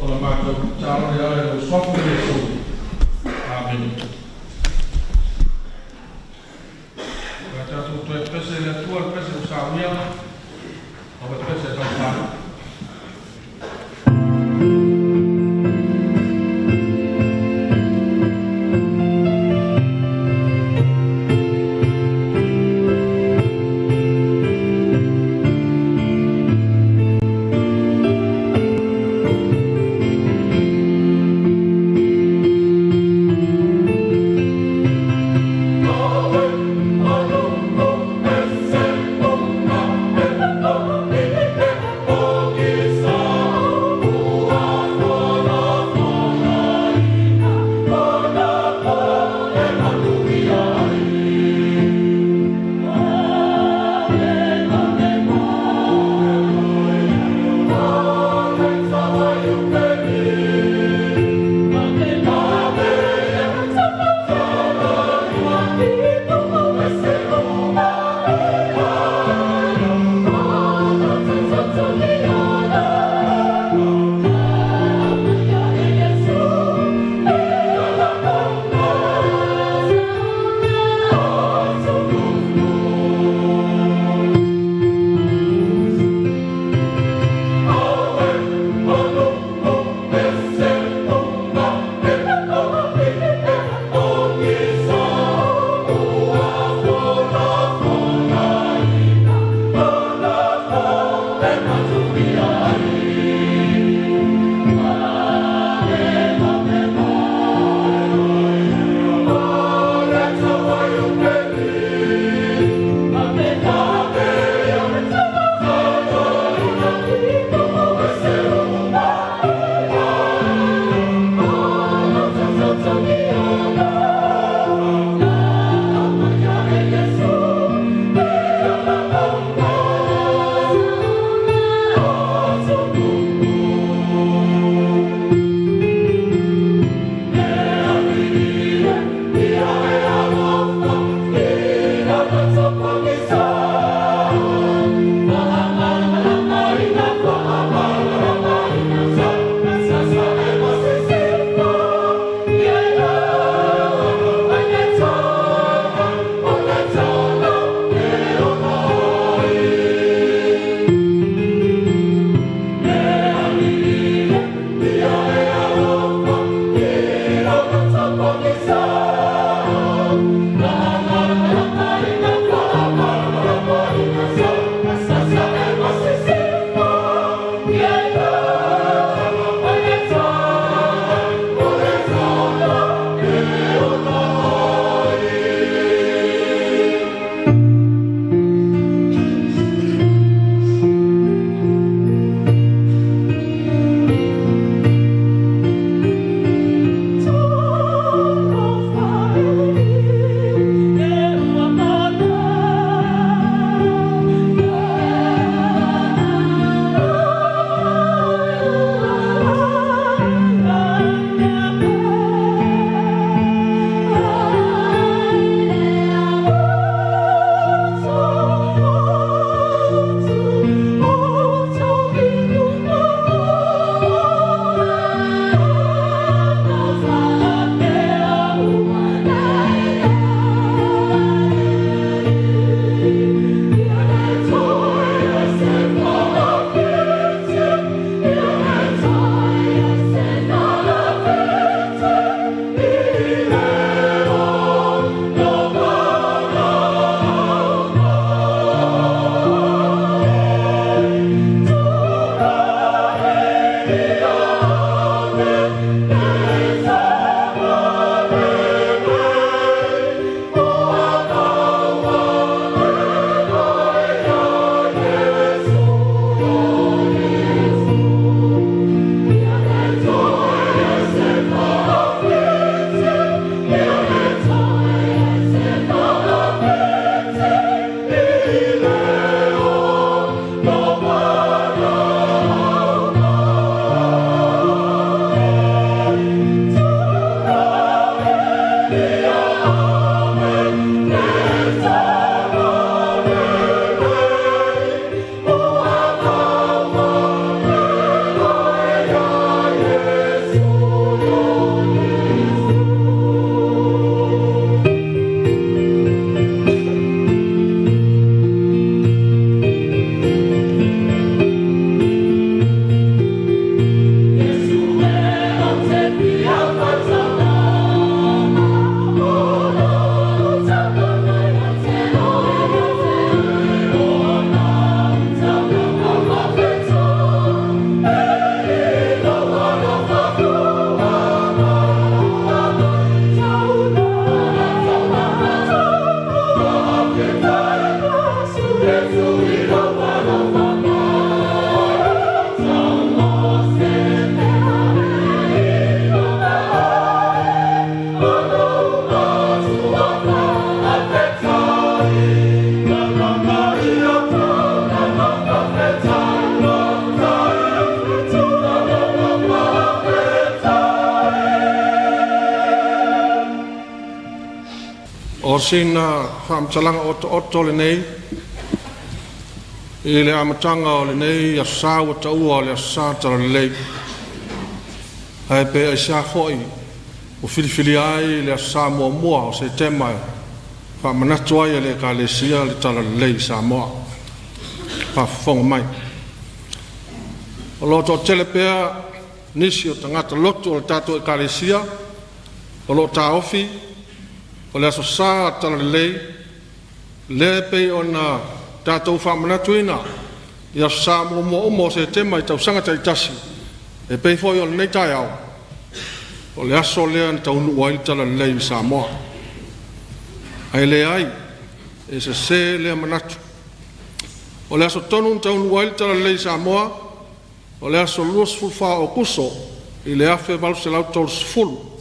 O la matou tatalo lea i lou suafa Iesu. Amene. O le a tatou toe pese i le Atua le pese ua saunia, o le pese taufale. O sina faamatalaga otooto lenei i le amataga o lenei Aso Sa ua taua o le Aso Sa Talalelei. Ae pe aisea foi ua filifilia ai le Aso Sa muamua o Setema e faamanatu ai e le Ekalesia le Talalelei i Samoa. Faafofoga mai. O lo o toatele pea nisi o tagata lotu o le tatou Ekalesia o lo o taofi o le Aso Sa Talalelei lea e pei ona tatou faamanatuina i Aso Sa muamua uma o Setema i tausaga taitasi, e pei foi o lenei taeao, o le aso lea na taunuu ai le Talalelei i Samoa. Ae leai, e sesē lea manatu. O le aso tonu na taunuu ai le Talalelei i Samoa, o le aso 24 o Aokuso i le 1830,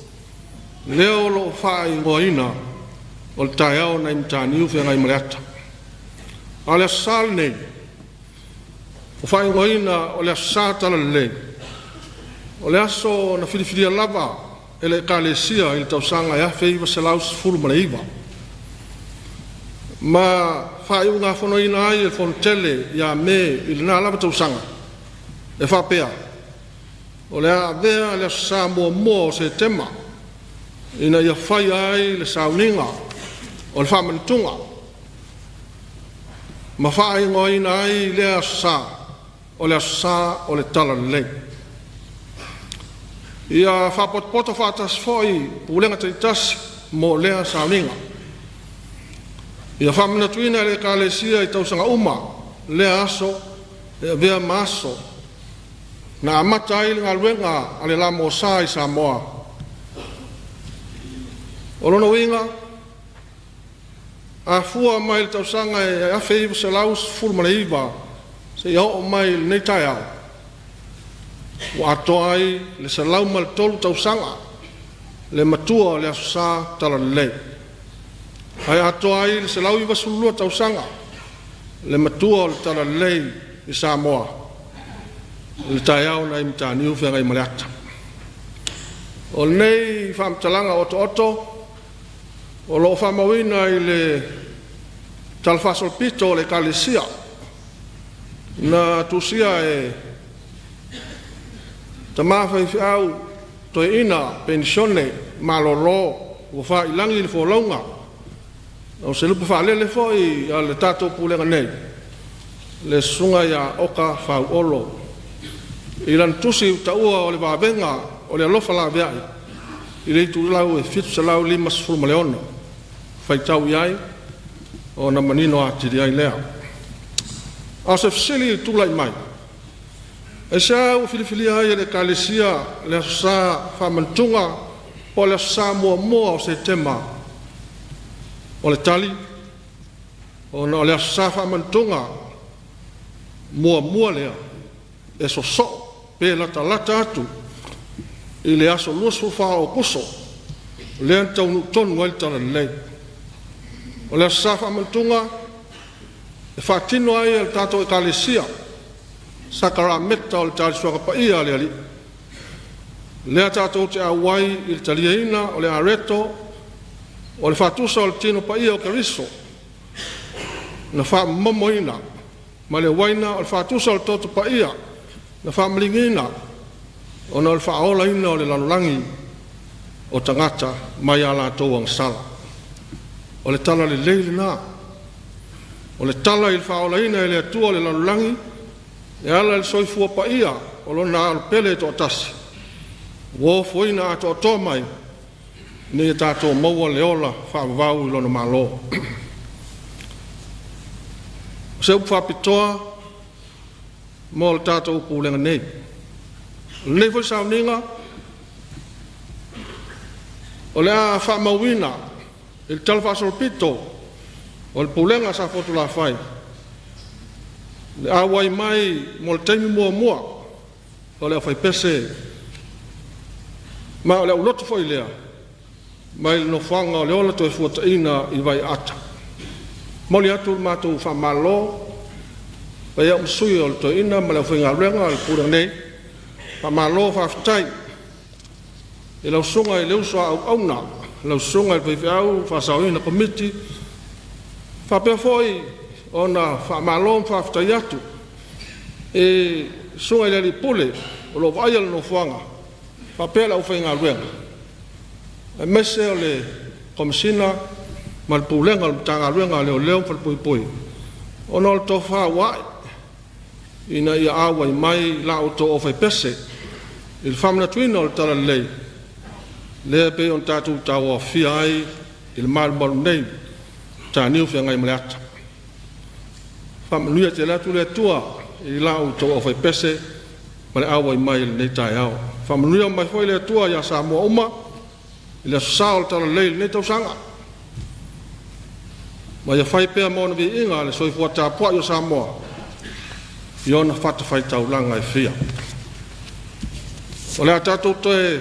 lea o lo o faaigoaina o le taeao nai Mataniu Feagaimaleata. A o le Aso Sa lenei, ua faaigoaina o le Aso Sa Talalelei, o le aso na filifilia lava e le Ekalesia i le tausaga 1919 ma faaiugafonoina ai e le Fonotele ia Me i lena lava tausaga e faapea, o le a avea le Aso Sa muamua o Setema ina ia faia ai le sauniga o le faamanatuga ma faaigoaina ai lea Aso Sa o le Aso Sa o le Talalelei. Ia faapotopoto faatasi foi Pulega taitasi mo lea sauniga. Ia faamanatuina e le Ekalesia i tausaga uma lea aso e avea ma aso na amata ai le galuega a le La-Mosa i Samoa. O lona uiga, a fua mai le tausaga e 1919 seia oo mai i lenei taeao, ua atoa ai le 103 tausaga le matua o le Aso Sa Talalelei, ae atoa ai le 192 tausaga le matua o le Talalelei i Samoa, i le taeao nai Mataniu Feagaimaleata. O lenei faamatalaga otooto o lo o faamauina i le talafaasolopito o le Ekalesia na tusia e tama faifeau toeaina penisione malolo ua faiilagi le folauga, o se lupe faalele foi a le tatou pulega nei, le susuga ia Oka Fauolo i lana tusi ua taua o le Vavega o le Alofa Laveai i le itulau e 756. Faitau i ai ona manino atili ai lea. A o se fesili e tulai mai, aisea ua filifilia ai e le Ekalesia le Aso Sa Faamanatuga po o le Aso Sa muamua o Setema? O le tali, ona o le Aso Sa Faamanatuga muamua lea e sosoo pe latalata atu i le aso 24 o Aokuso lea na taunuu tonu ai le Talalelei. O le Aso Sa Faamanatuga e faatino ai e le tatou Ekalesia sakarameta o le Tali Suafa Paia a le Alii, lea tatou te auai i le taliaina o le areto O le faatusa o le tino paia o Keriso na faamomoina ma le uaina o le faatusa o le toto paia na faamaligiina ona o le faaolaina o le lalolagi o tagata mai a latou agasala. O le tala lelei lena. O le tala i le faaolaina e le Atua o le lalolagi e ala i le soifua paia o Lona Alo pele e toatasi, ua ofoina atoatoa mai ina ia tatou maua le ola faavavau i Lona Malo. O se upu faapitoa mo le tatou Pulega nei. O lenei foi sauniga o le a faamauina i le talafaasolopito o le Pulega a Safotulafai le auai mai mo le taimi muamua o le aufaipese ma o le aulotu foi lea mai le nofoaga o Leola Toefuataiga i Vaiaata. E momoli atu le matou faamalo e fai ai au ma sui o le toeaina ma le aufaigaluega a le Pulega nei, faamalo faafetai i lau susuga i le uso a auauna, lau susuga i le faifeau faasaoina komiti, faapea foi ona faamalo ma faafetai atu i le susuga i le alii pule o lo o vaaia le nofoaga faapea le aufaigaluega aemaise o le Komesina ma le Pulega o le Matagaluega a Leoleo ma Falepuipui ona o le tofa ua a'e ina ia auai mai la outou aufaipese i le faamanatuina o le Talalelei lea e pei ona tatou tauaofia ai i le malumalu nei i mataniu Feagaimaleata. Faamanuia tele atu le Atua i la outou aufaipese ma le auai mai i lenei taeao. Faamanuia mai foi le Atua ia Samoa uma i le aso Sa o le Talalelei i lenei tausaga, ma ia fai pea ma ona viiga le soifua tapuai o Samoa i ona fatafaitaulaga e fia. O le a tatou toe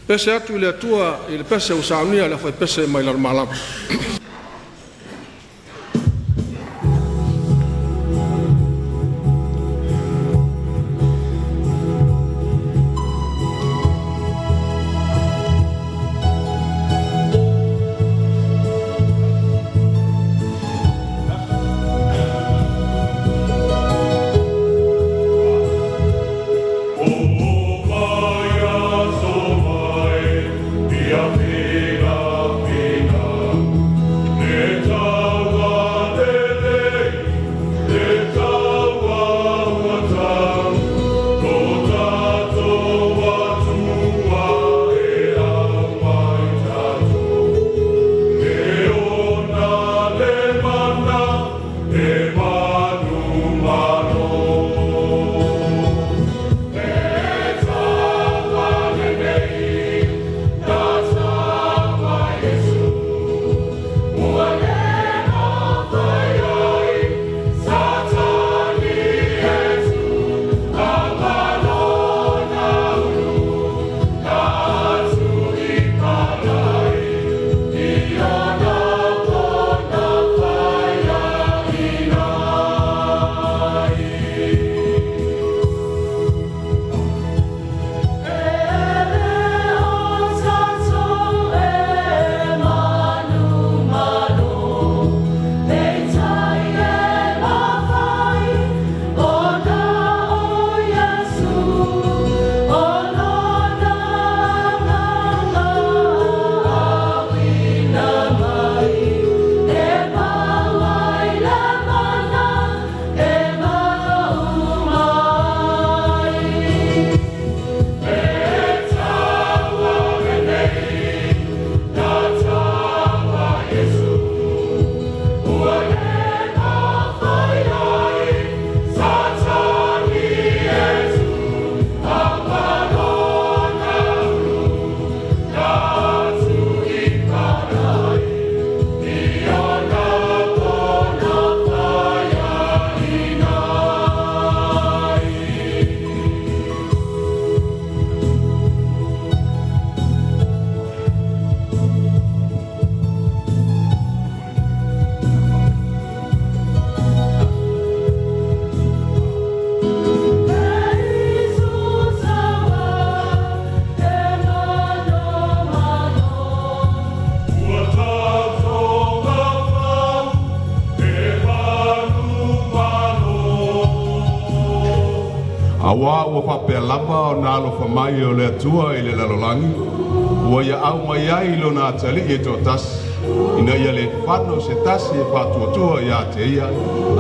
pese atu i le Atua i le pese ua saunia e le aufaipese mai Lalomalavu. Mai aso mai, ia pena pena. Auā ua faapea lava ona alofa mai o le Atua i le lalolagi, ua ia aumai ai lona Atalii e toatasi, ina ia le fano se tasi e faatuatua ia te ia,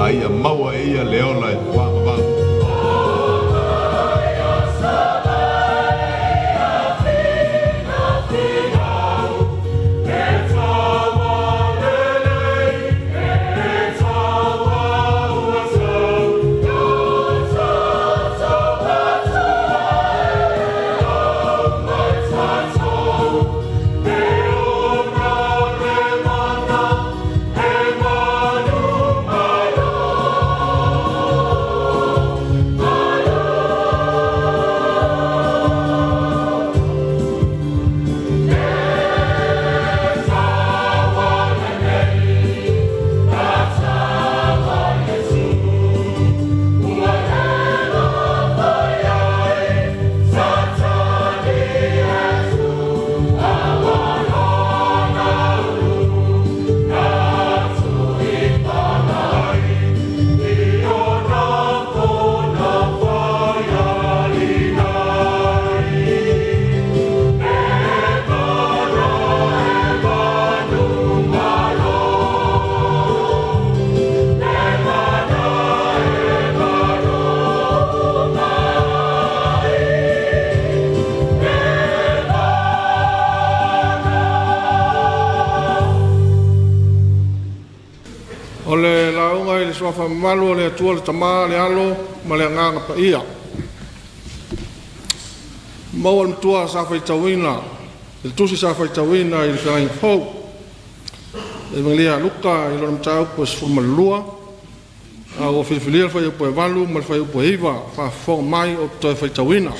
a ia maua e ia le ola e faavavau. O le lauga i le suafa mamalu o le Atua le Tama, le Alo ma le Agaga Paia. Maua le matua sa faitauina i le tusi sa faitauina i le Feagaiga Fou, le Ivagelia a Luka i lona mataupu e 12, a ua filifilia le fuaiupu e 8 ma le fuaiupu e 9. Faafofoga mai ou te toe faitauina.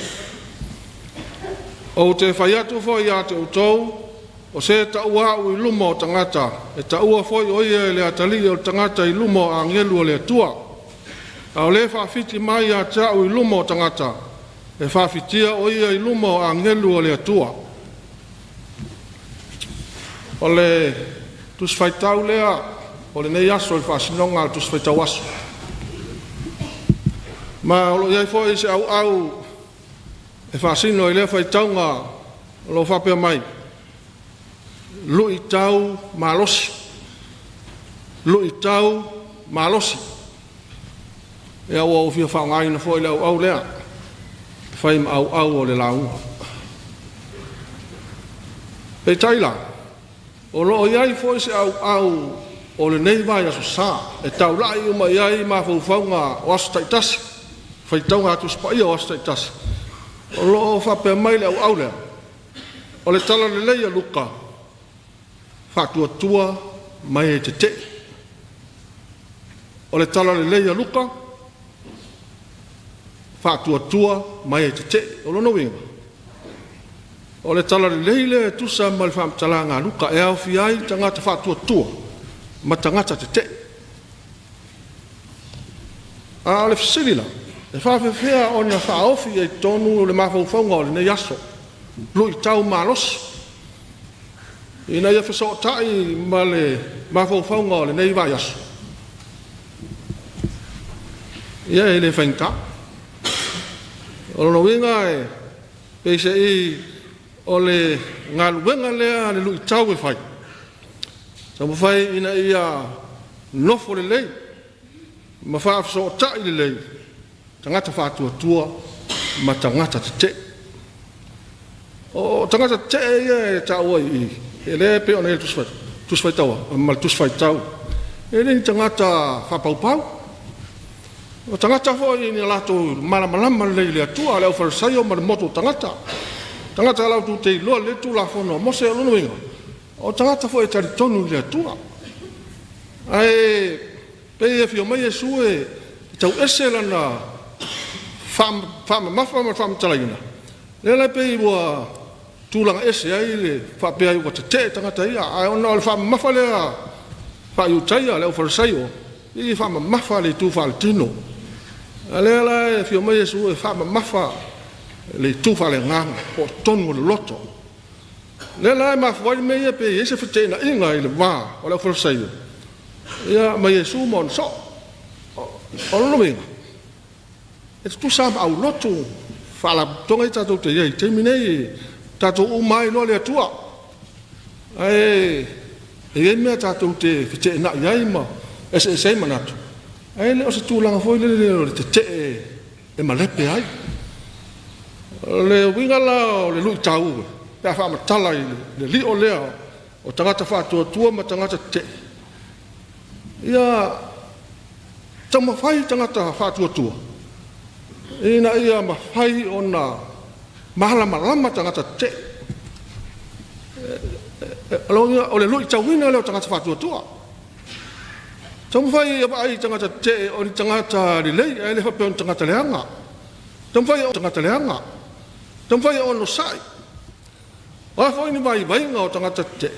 Ou te fai atu foi ia te outou, o se e taua au i luma o tagata, e taua foi o ia e le Atalii o le tagata i luma o agelu o le Atua. A o le faafiti mai ia te au i luma o tagata, e faafitia o ia i luma o agelu o le Atua. O le tusi faitau lea o lenei aso i le faasinoga a le tusi faitau aso. Ma o lo o i ai foi se auau e faasino i lea faitauga o lo o faapea mai, luitau malosi, luitau malosi. Ia ua ou fia faaaogaina foi le auau lea e fai ma auau o le lauga. Peitai la, o lo o i ai foi se auau o lenei vaiaso sa e taula'i uma i ai mafaufauga o aso taitasi, faitauga a Tusi Paia o aso taitasi. O lo o faapea mai le auau lea, o le Talalelei a Luka, faatuatua ma e tetee. O le Talalelei a Luka, faatuatua ma e tetee. O lona uiga, o le Talalelei lea e tusa ma le faamatalaga a Luka e aofia ai tagata faatuatua ma tagata tetee. A o le fesili la, e faapefea ona faaofi i ai i totonu le mafaufauga o lenei aso, luitau malosi, ina ia fesootai ma le mafaufauga o lenei vaiaso? Ia e le faigata. O lona uiga e peiseai o le galuega lea a le luitau e fai, taumafai ina ia nofo lelei ma faafesootai lelei tagata faatuatua ma tagata tetee. O tagata tetee ia e taua i i, e lea e pei ona i ai le Tusi Faitau ma le Tusi Faitau, e le ni tagata faapaupau. O tagata foi ina latou malamalama lelei i le Atua, le aufalesaio ma le motu o tagata. Tagata latou te iloa lelei le Tulafono a Mose. O lona uiga, o tagata foi e talitonu i le Atua. Ae pei e afio mai Iesu e tauese lana faamamafa ma le faamatalaina, lea la pei ua tulaga ese ai le faapea ai ua tetee tagata ia, ae ona o le faamamafa lea faa-Iutaia, le aufalesaio, e faamamafa le itu faaletino. A lea la e afio mai Iesu e faamamafa le itu faaleagaga po o totonu o le loto. Lea la e mafua ai le mea ia pei e i ai se feteenaiga i le va o le aufalesaio ia ma Iesu ma ona soo. O lona uiga, E tutusa lava ma aulotu faalapotopotoga ia tatou te i ai i le taimi nei, tatou uma lava e iloa le Atua. Ae e i ai mea tatou te feteenai ai ma eseese ai manatu, ae le o se tulaga foi lele o le tetee e malepe ai. O le uiga la o le luitau pe a faamatala i le lio lea o tagata faatuatua ma tagata tetee, ia taumafai tagata faatuatua ina ia mafai ona malamalama tagata tetee. O le luitauina lea o tagata faatuatua. Taumafai e vaai i tagata tetee o ni tagata lelei, ae le faapea o ni tagata leaga. Taumafai o tagata leaga. Taumafai e onosai. O a foi ni vaivaiga o tagata tetee,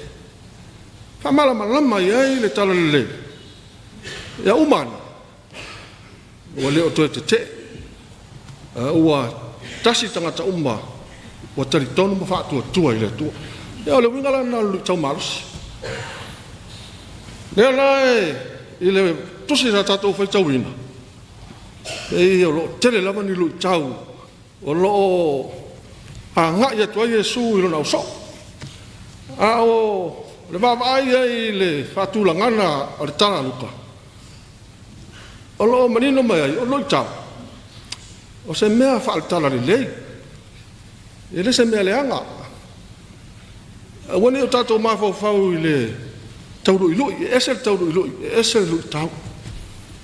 faamalamalama i ai le talalelei. Ia uma ane, ua le o toe tetee, ua tasi tagata uma ua talitonu ma faatuatua i le Atua. Ia o le uiga la lena o le luitau malosi. Lea la e i le tusi sa tatou faitauina, pei o lo o tele lava ni luitau o lo o agai atu ai Iesu i lona ausoo. A o le vaavaai ai i le faatulagana o le Tala a Luka, o lo o manino mai ai o le luitau, o se mea faale-talalelei, e le se mea leaga. Aua ne i o tatou mafaufau i le tauluilui, e ese le tauluilui, e ese le luitau.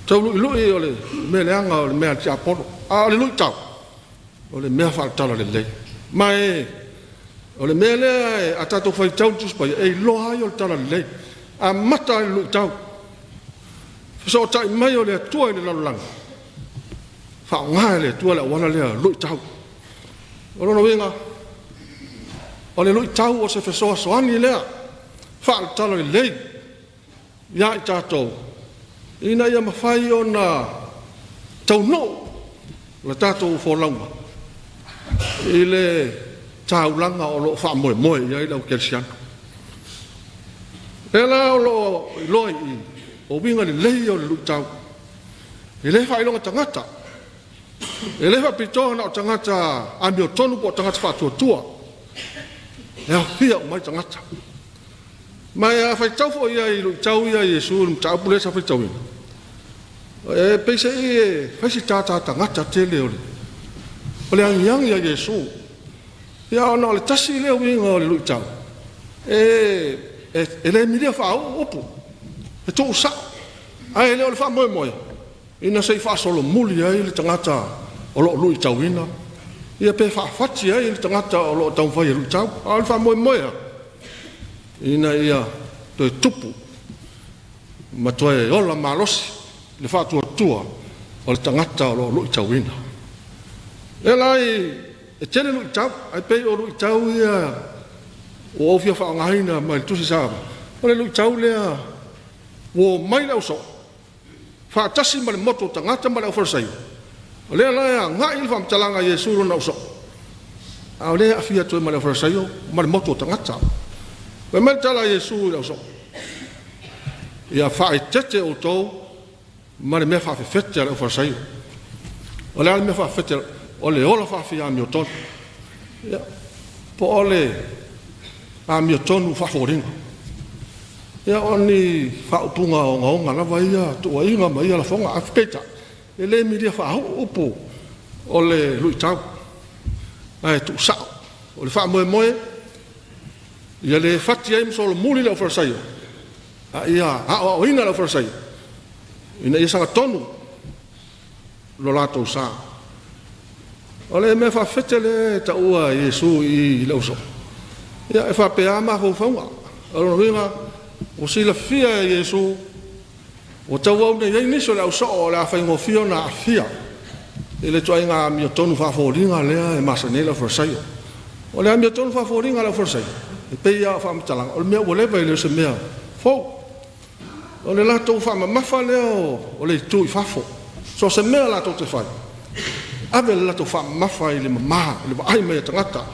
Tauluilui o le mea leaga, o le mea a le tiapolo, a o le luitau, o le mea faale-talalelei. Ma o le mea lea a tatou faitau le Tusi Paia, e iloa ai o le talalelei. Amata ai le luitau, fesootai mai o le Atua i le lalolagi, faaaoga e le Atua le auala lea luitau. O lona uiga, o le luitau o se fesoasoani lea faale-talalelei ia i tatou, ina ia mafai ona taunuu la tatou folauga i le taulaga o lo o faamoemoe i ai le au kerisiano. Lea la o lo o iloa i i, o uiga lelei o le luitau. E le faailoga tagata, e le faapitoa na o tagata amiotonu po o tagata faatuatua, e aofia uma ai tagata. Ma a faitau foi i ai i luitau ia a Iesu i le mataupu lea sa faitauina, e pei se i e fai si tātā tagata tele o le agiagi a Iesu. Ia ona o le tasi lea uiga o le luitau, e le milia faauu upu, e tuusao, ae le o le faamoemoe ina se i faasolomuli ai le tagata o lo o luitauina, ia pe faafati ai le tagata o lo o taumafai e luitau. A o le faamoemoe ina ia toe tupu ma toe ola malosi le faatuatua o le tagata o lo o luitauina. Lea la e tele luitau, ae pei o luitau ia ua ou fia faaaogaina mai le tusi sa, o le luitau lea ua omai le ausoo faatasi ma le motu o tagata ma le aufalesaio. O lea la e agai le faamatalaga a Iesu i lona ausoo, a o lea e aafia atu ai ma le aufalesaio ma le motu o tagata. Fai mai le tala a Iesu i le ausoo, ia faaeteete outou ma le mea faafefete a le aufalesaio. O le a le mea faafefete? O le ola faafia amiotonu. Ia, po o le amiotonu faafoliga. Ia, o ni faaupuga ogaoga lava ia tuuaiga ma ia lafoga. Ae peitai, e le milia faauu upu o le luitau, ae tuusao. O le faamoemoe, ia le fati ai ma solomuli le aufalesaio, a ia aoaoina le aufalesaio, ina ia sagatonu lo latou sa. O le mea faafefete lea e taua Iesu i le ausoo, ia e faapea mafaufauga. O lona uiga, ua silafia e Iesu, ua tauau nei ai nisi o le ausoo o le a faigofie ona aafia i le ituaiga amiotonu faafoliga lea e masani ai le aufalesaio. O le amiotonu faafoliga a le aufalesaio, e pei lava o faamatalaga, o le mea ua leva e le o se mea fou. O le latou faamamafa lea o le itu i fafo. So o se mea latou te fai, ave le latou faamamafa i le mama, i le vaai mai a tagata.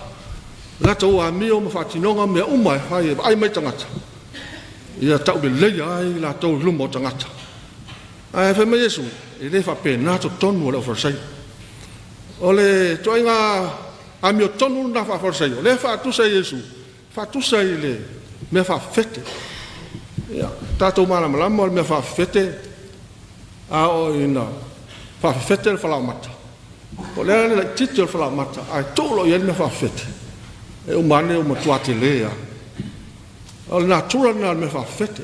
Latou amio ma faatinoga mea uma e fai e vaai mai tagata, ia tauleleia ai latou i luma o tagata. Ae fai mai Iesu, e le faapena totonu o le aufalesaio. O le ituaiga amiotonu lena faa-Farisaio, lea e faatusa e Iesu, faatusa i le mea faafefete. Ia, tatou malamalama o le mea faafefete, a oo ina faafefete le falaoamata, o le a le laitiiti o le falaoamata ae tuu loa i ai le mea faafefete, e uma ane ua matua tele lava. O le natura lena o le mea faafefete.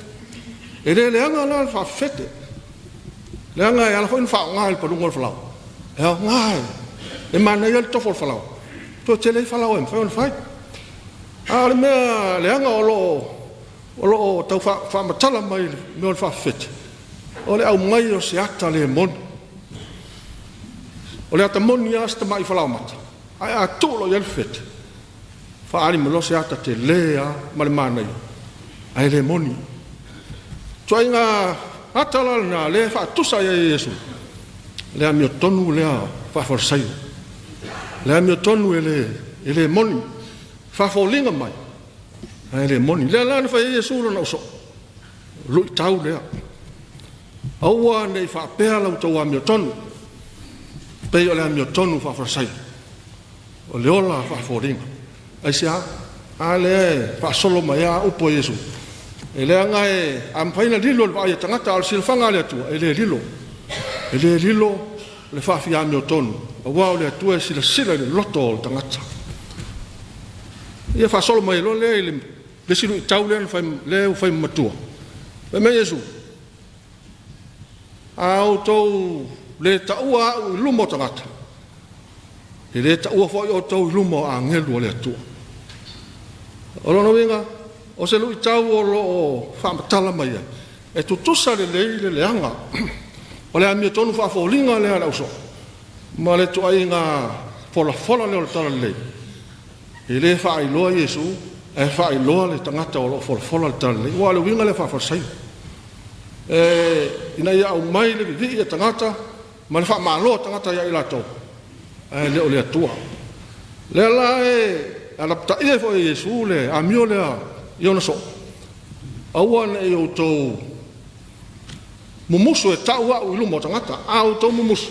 E le leaga la le faafefete, leaga e ala foi ona faaaoga i le paluga o le falaoa, e aoga e manaia ai le tofu o le falaoa, toe tele ai falaoa e mafai ona fai. A o le mea leaga o lo o tau faamatala mai i le mea o le faafefete, o le aumai o se ata le moni. O le ata moni lava si tamai falaoamata, ae a tuu loa i ai le fefete, faaali mai loa se ata tele lava ma le manaia, ae le moni. Ituaiga ata la lena lea e faatusa i ai e Iesu le amiotonu lea faa-Farisaio, le amiotonu e le moni, faafoliga mai ae le moni. Lea la na fai ai Iesu lona ausoo, luitau lea. Aua ne i faapea la outou amiotonu pei o le amiotonu faa-Farisaio, o le ola faafoliga. Aisea? A lea e faasolo mai lava upu a Iesu, e leaga e a mafai ona lilo i le vaai a tagata, a o le silafaga a le Atua, e le lilo. E le lilo le faafia amiotonu, aua o le Atua e silasila i le loto o le tagata. Ia faasolo mai loa lea i le isi luitau lea na fai, lea ua fai matua. Fai mai Iesu, a outou le taua au i luma o tagata, e le taua foi outou i luma o agelu o le Atua. O lona uiga, o se luitau o lo o faamatala mai ai, e tutusa lelei le leaga o le amiotonu faafoliga lea a le ausoo ma le ituaiga folafola lea o le talalelei. E le faailoa Iesu, ae faailoa le tagata o lo o folafola le talalelei. Aua o le uiga lea faa-Farisaio, ina ia aumai le vivii a tagata ma le faamalo a tagata ia i latou, ae le o le Atua. Lea la e alapataia ai foi e Iesu le amio lea i ona soo, aua ne i outou mumusu e tau au i luma o tagata, a outou mumusu,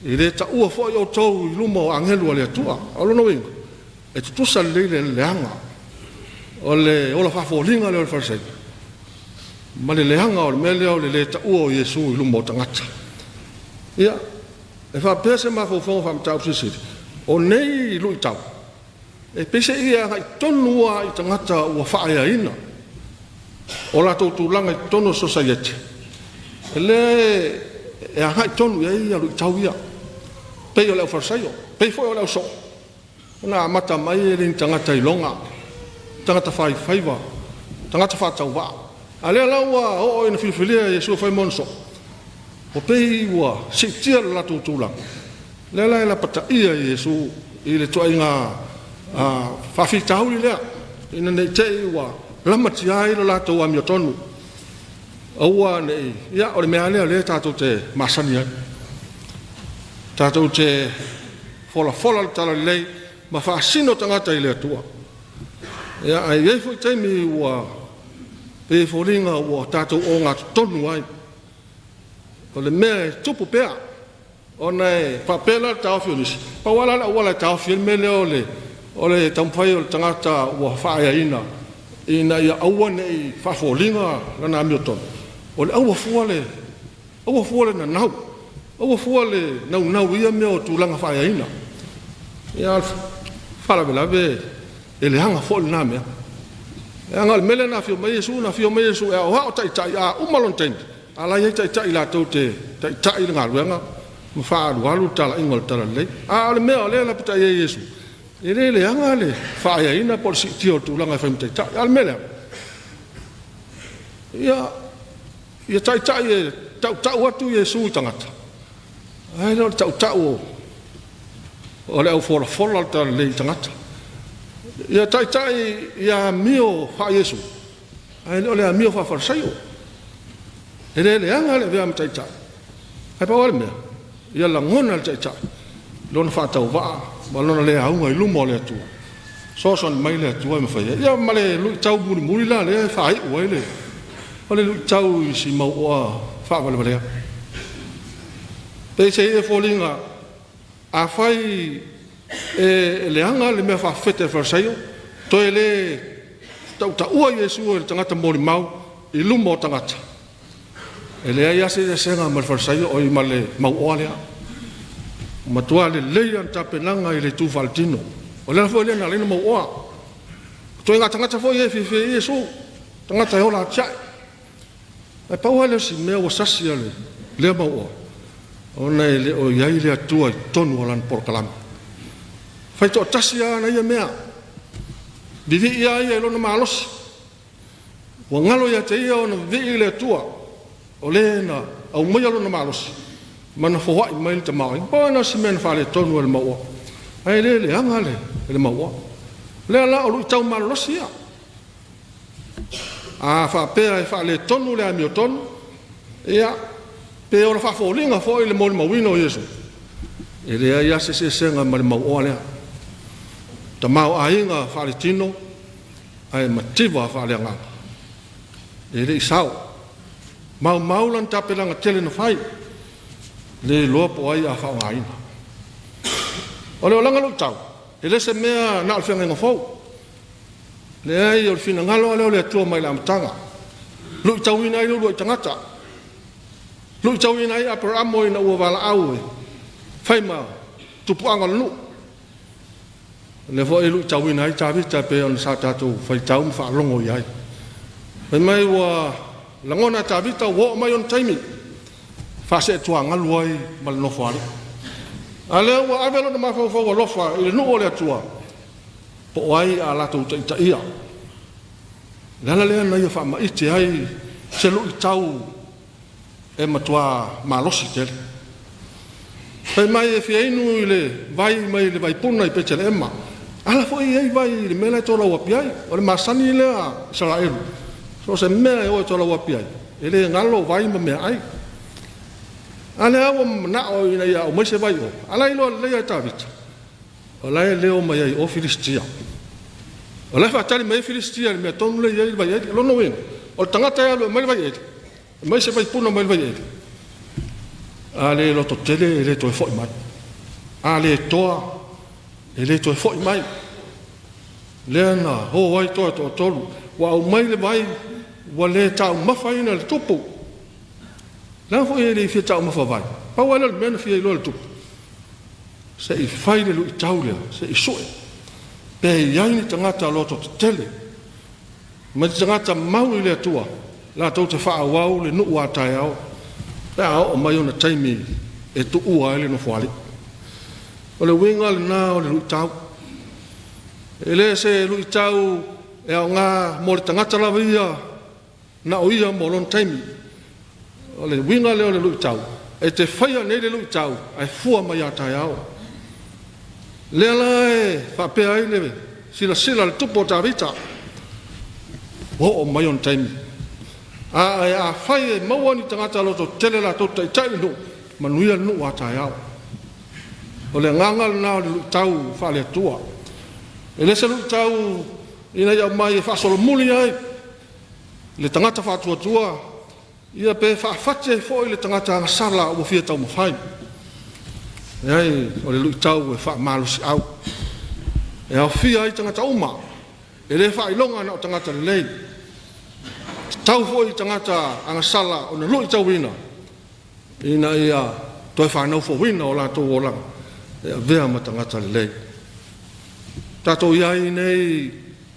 e le taua foi outou i luma o agelu a le Atua. O lona uiga, e tutusa lelei le leaga o le ola faafoliga lea o le Farisaio ma le leaga o le mea lea o le le taua o Iesu i luma o tagata. Ia, e faapea se mafaufauga faamataupu silisili, o nei luitau, e peiseai e agai tonu lava i tagata ua faaeaina o latou tulaga i totonu o le sosaiete, lea e agai tonu i ai ia luitau ia, pei o le aufarisaio, pei foi o le ausoo, na amata mai e le ni tagata iloga, tagata faifaiva, tagata faatauvaa. A lea la ua oo ina filifilia Iesu e fai ma ona soo, ua pei ua siitia le latou tulaga. Lea la e lapataia Iesu i le ituaiga faafitauli lea, ina ne i te i ua lamatia ai le latou amiotonu. Aua ne i, ia, o le mea lea o lea tatou te masani ai. Tatou te folafola le talalelei ma faasino tagata i le Atua. Ia, ae i ai foi taimi ua pei e foliga ua tatou ogatotonu ai. O le mea e tupu pea, ona e faapea la le taofi o nisi, pau lava la le auala e taofi ai le mea lea o le taumafai o le tagata ua faaeaina ina ia aua ne i faafoliga lana amiotonu, o le aua fua le, aua fua le nanau, aua fua le naunau i ia mea o tulaga faaeaina. Ia, faalavelave e leaga foi lena mea. Leaga o le mea lea na afio mai Iesu, na afio mai Iesu e aoao taitai, a uma lona taimi, a la e i ai taitai latou te taitai le galuega ma faaalualu le talaiga o le talalelei. A o le mea o lea e lapatai ai Iesu, e le leaga le faaeaina po o le siitia o le tulaga e fai ma taitai. A o le mea leaga, ia taitai e tautau atu Iesu i tagata, ae le o le tautau o le aufolafola o le talalelei i tagata. Ia taitai ia amio faa-Iesu, ae le o le amio faa-Farisaio. E le leaga le avea ma taitai, ae pau lava le mea, ia lagona le taitai lona faatauvaa ma lona le auga i luma o le Atua. Soasoani mai le Atua e mafai ai. Ia ma le luitau mulimuli la lea e faaiu ai le, o le luitau i si mauoa faavalevalea. Peiseai e foliga Afai e leaga le mea faafefete a le Farisaio, toe le tautaua Iesu e le tagata molimau i luma o tagata, e leai lava se eseesega ma le Farisaio, oi ma le mauoa lea. Ua matua lelei lana tapenaga i le itu faaletino. O le ala foi lea na ala ai ona mauoa. O ituaiga tagata foi ia e fiafia i ai Iesu, tagata e ola atiae. Ae pau lava lea o si mea ua sasi a lea mauoa, ona e le o i ai le Atua i totonu o lana polokalame. Faitoatasi lava ana ia mea, vivii lava ia i lona malosi. Ua galo ia te ia ona vivii i le Atua, o le na aumaia lona malosi ma na foai mai le tamaoaiga. Pau lava lena o si mea na faaletonu e le mauoa, ae le leaga le mauoa. O lea la o luitau malolosi ia. A faapea e faaletonu le amiotonu, ia, pe ola faafoliga foi le molimauina o Iesu, e leai lava se eseesega ma le mauoa lea. Tamaoaiga faaletino ae mativa faaleagaga. E le i sao. Maumau lana tapenaga tele na fai, le iloa po o ai a faaaogaina. O le olaga luitau, e le se mea na o le feagaiga fou. Leai, o le finagalo lava lea o le Atua mai le amataga. Luitauina ai le uluai tagata. Luitauina ai Aperamo ina ua valaau e fai ma tupuaga o le nuu. O lea foi e luitauina ai Tavita e pei ona sa tatou faitau ma faalogo i ai. Fai mai ua lagona e Tavita ua oo mai ona taimi faaseetuagalu ai ma le nofoalii. A lea ua ave lona mafaufau alofa i le nuu o le Atua, po o ai a latou taitaia. O le ala lea na ia faamaite ai se luitau e matua malosi tele. Fai mai e fia inu i le vai mai le vaipuna i Petelehema. Ala foi e i ai vai i le mea la e tolauapi ai. O le masani lea Isaraelu, so o se mea e o e tolauapi ai, e le galo vai ma meaai. A lea ua manao ina ia aumai se vai o, a la e iloa lelei e Tavita, o la e leo mai ai o Filistia. O la e faatali mai ai Filistia i le mea tonu lea e i ai le vaieli. O lona uiga, o le tagata e alu e aumai le vaieli, aumai se vaipuna mai le vaieli, a le loto tele e le toe foi mai. A le toa e le toe foi mai. Lea na o ai toa e toatolu, ua aumai le vai, ua le taumafaina e le tupu. Leaga foi e le i fia taumafa vai. Pau lava lea o le mea na fia iloa e le tupu, se i fai le luitau lea, se i sue pe i ai ni tagata loto tetele ma ni tagata mau i le Atua latou te faaauau le nuu a taeao pe a oo mai ona taimi e tuua ai le nofoalii. O le uiga lena o le luitau. E le se luitau e aoga mo le tagata lava ia na o ia mo lona taimi. O le uiga lea o le luitau, e te faia nei le luitau ae fua mai a taeao. Lea la e faapea ai le silasila a le tupu o Tavita, ua oo mai ona taimi. Ae afai e maua ni tagata lototetele latou te taitai le nuu, manuia le nuu a taeao. O le agaga lena o le luitau faale-Atua. E le se luitau ina ia aumai e faasolomuli ai le tagata faatuatua, ia pe faafati ai foi le tagata agasala ua fia taumafai. Leai, o le luitau e faamalosiau, e aofia ai tagata uma, e le faailoga na o tagata lelei. Tatau foi i tagata agasala ona luitauina ina ia toe fanau fouina o latou olaga e avea ma tagata lelei. Tatou i ai nei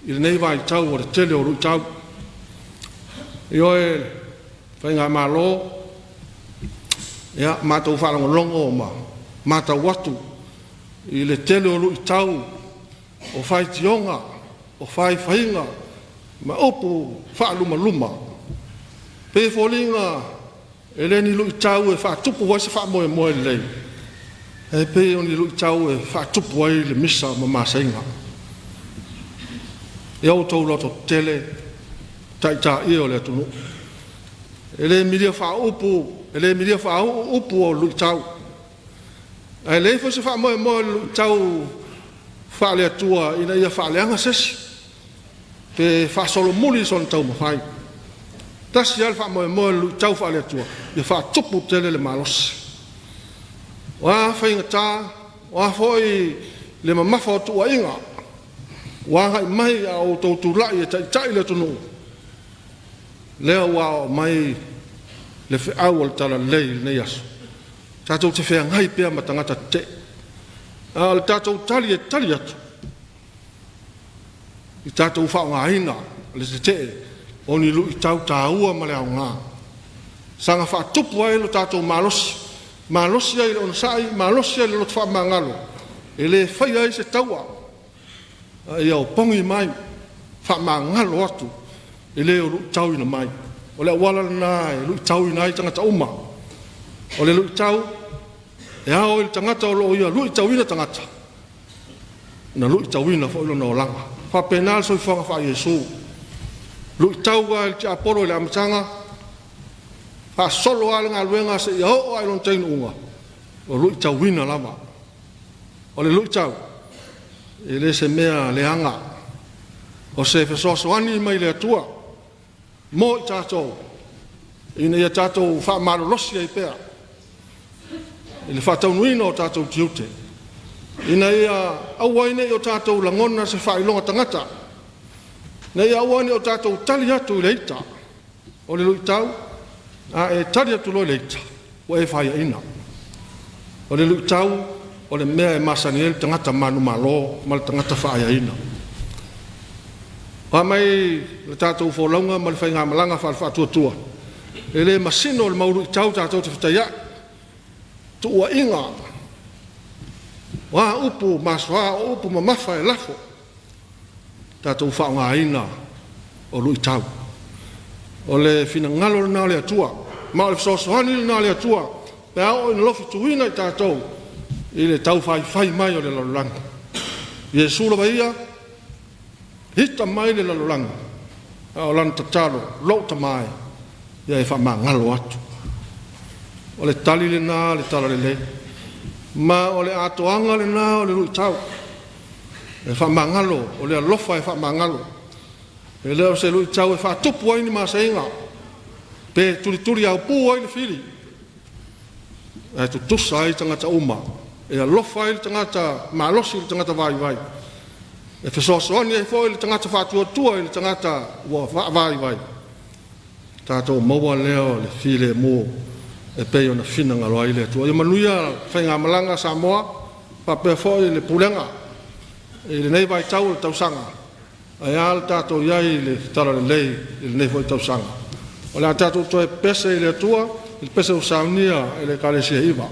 i lenei vaitau o le tele o luitau. Ioe, Faigamalo, ia, matou faalogologo ma matau atu i le tele o luitau, o faitioga, o faifaiga ma upu faalumaluma. Pei e foliga e le ni luitau e faatupu ai se faamoemoe lelei, ae pei o ni luitau e faatupu ai le misa ma maseiga. Ia outou lototetele, taitai e o le atunuu, e le milia faaupu, e le milia faauu upu o luitau, ae leai foi se faamoemoe o le luitau faale-Atua ina ia faaleaga se isi pe faasolomuli sona taumafai. Tasi lava le faamoemoe o le luitau faale-Atua, ia faatupu tele le malosi. O a faigata O a foi le mamafa o tuuaiga ua agai mai a outou tulai e taitai le atunuu, lea ua aoao mai le feau o le talalelei i lenei aso. Tatou te feagai pea ma tagata tetee, a o le tatou tali e tali atu, i tatou faaaogaina le tetee o ni luitau taua ma le aoga, saga faatupu ai lo tatou malosi, malosi ai i le onosai, malosi ai i le loto faamagalo, e le faia ai se taua, a ia opogi mai, faamagalo atu i le o luitauina mai. O le auala lena e luitauina ai tagata uma. O le luitau e ao i le tagata o lo o ia luitauina tagata, na luitauina foi lona olaga. E faapena le soifuaga faa-Iesu, luitau lava i le tiapolo i le amataga, faasolo lava le galuega seia oo lava i lona taunuuga, o luitauina lava. O le luitau, e le se mea leaga, o se fesoasoani mai le Atua mo i tatou, ina ia tatou faamalolosi ai pea i le faataunuuina o tatou tiute, ina ia aua ai ne i o tatou lagona se faailoga tagata, ina ia aua ne i o tatou tali atu i le ita o le luitau, a e tali atu loa i le ita, ua e faiaina. O le luitau o le mea e masani ai le tagata manumalo ma le tagata faayaina. A mai le tatou folauga ma le faigamalaga faale-faatuatua, e le masino le mau luitau tatou te fetaiai, tuuaiga, o a upu masoa, o upu mamafa e lafo, tatou faaaogaina o luitau. O le finagalo lena o le Atua, ma o le fesoasoani lena a le Atua pe a oo ina lofituina i tatou i le taufaifai mai o le lalolagi. Iesu lava ia, ita mai le lalolagi, a o lana tatalo, lou Tama e, ia e faamagalo atu. O le tali lena a le talalelei, ma o le atoaga lena o le luitau e faamagalo, o le alofa e faamagalo. E le o se luitau e faatupu ai ni maseiga pe tulituliaupu ai le fili, ae tutusa ai tagata uma, e alofa ai le tagata malosi i le tagata vaivai, e fesoasoani ai foi le tagata faatuatua i le tagata ua faavaivai. Tatou maua lea o le filemu e pei ona finagalo ai le Atua. Ia manuia faigamalaga a Samoa faapea foi le pulega i lenei vaitau o le tausaga, ae a le tatou i ai i le talalelei i lenei foi tausaga. O le a tatou toe pese i le Atua i le pese ua saunia e le Ekalesia Iva.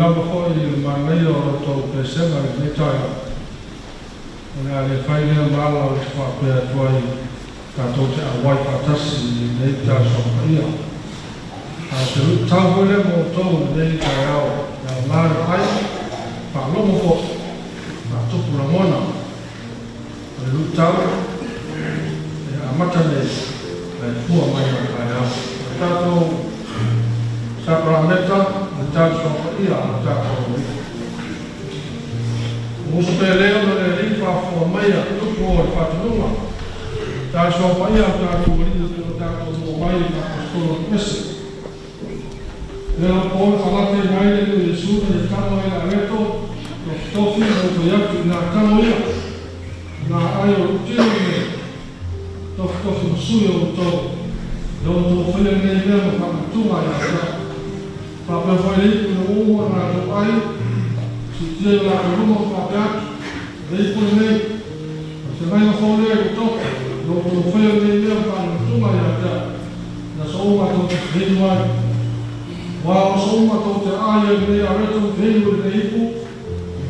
lava foi i le manaia o la outou pesega i lenei taeao. O le a le fai lea ma ala ou te faapea atu ai tatou te auai faatasi i lenei Talosaga Paia. A o se luitau foi lea mo outou i lenei taeao e aoga le vaai, faalogo foi, faatupu lagona. O le luitau e amata nei ae fua mai a taeao. O le tatou sakarameta, o le Talosaga Paia a le tatou Alii. Musu pea leo na le Alii faafofoga mai a tupu o le faatonuga. Talosaga paia a tatou Alii e o tatou mua mai i faaposetolo ese. Le la po na falate ina ai le Alii o Iesu na ia tago ai le areto, tofitofi ma ufai atu i nā tago ia. Nā ai o lou tino lenei, tofitofi ma sui o outou, e outou faia lenei mea ma faamanatuga ia te au. Faapea foi le ipu ina ua uma ona latou ai, siitia i o latou luma ma faapea atu, O le ipu lenei, o le feagaiga fou lea i lou toto, e outou faia lenei mea ma faamanatuga ia te au, i aso uma tou te feinu ai. Aua o aso uma tou te aai ai i lenei areto ma feinu i lenei ipu,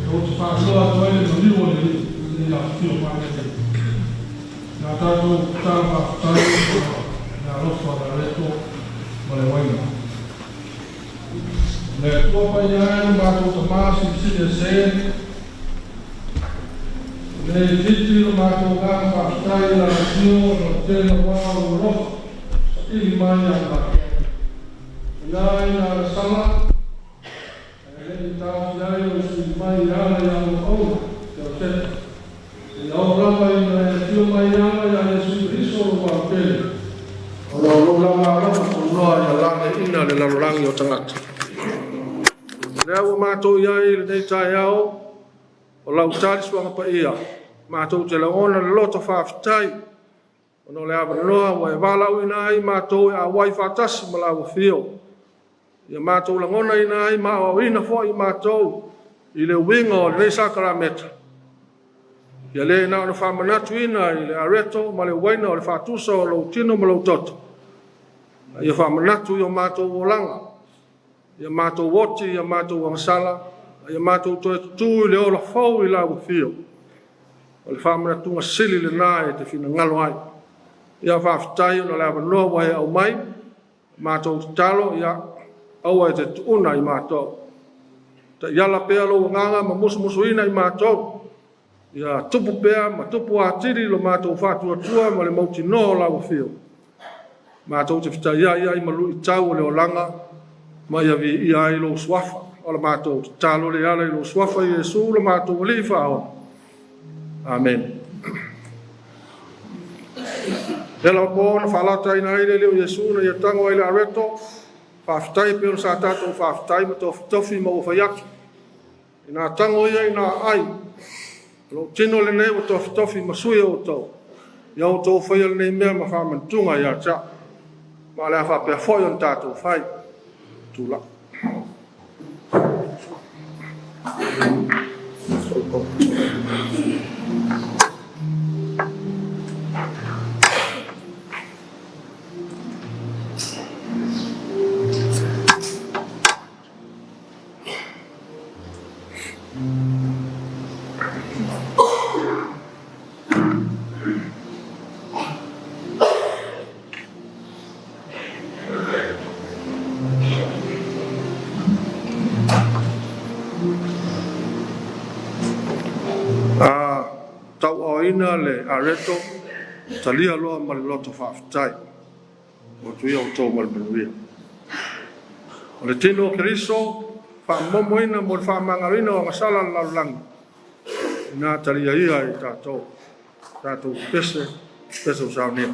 tou te faailoa atu ai le maliu o le Alii seia afifio mai nei. Na tatou tatalo faafetai le alofa o le areto ma le uaina. Le Atua paia e lo matou Tamā Silisili Ese, le itiiti lo matou agaga faafetai i le afifio o le tele aua o lou alofa saili mai ia matou. Ina ai na agasala, ae le i taofia ai lou sui mai e ala i au auauna te auteta. Seia oo lava ina e afio mai e ala iā Iesu Keriso lou autele. Ona o lou lava alofa tunoa ia laneina le lalolagi o tagata. O lea ua matou i ai i lenei taeao, o lau tali suaga paia, matou te lagona le loto faafetai, ona o le avanoa ua e valaauina ai matou e auai faatasi ma lau afio. Ia matou lagonaina ai ma aoaoina foi matou i le uiga o lenei sakarameta. Ia le na ona faamanatuina i le areto ma le uaina o le faatusa o lou tino ma lou toto, a ia faamanatu i o matou olaga, ia matou oti, ia matou agasala, a ia matou toe tutū i le ola fou i lau afio. O le faamanatuga sili lena e te finagalo ai. Ia faafetai ona o le avanoa ua e aumai, matou tatalo, ia aua e te tuuna i matou. Taiala pea lou agaga ma musumusuina i matou. Ia tupu pea ma tupu atili lo matou faatuatua ma le mautinoa o lau afio. Matou te fetaiai ai ma luitau o le olaga ma ia viia ai lou suafa. O le matou tatalo le ala i lou suafa Iesu lo matou Alii faaola. Amen. Le lava po na faalataina ai le Alii o Iesu na ia tago ai le areto, faafetai pei ona sa tatou faafetai ma tofitofi ma ua fai atu. Ina tago ia ina ai, o lou tino lenei ua tofitofi ma sui o outou, ia outou faia lenei mea ma faamanatuga ia te au. Ma o le a faapea foi ona tatou fai. Tula. A tauaoina le areto, talia loa ma le loto faafetai. O atu ia outou ma le manuia. O le tino o Keriso, faamomoina mo le faamagaloina o agasala a le lalolagi, ina talia ia i tatou, tatou pese, pese o saunia.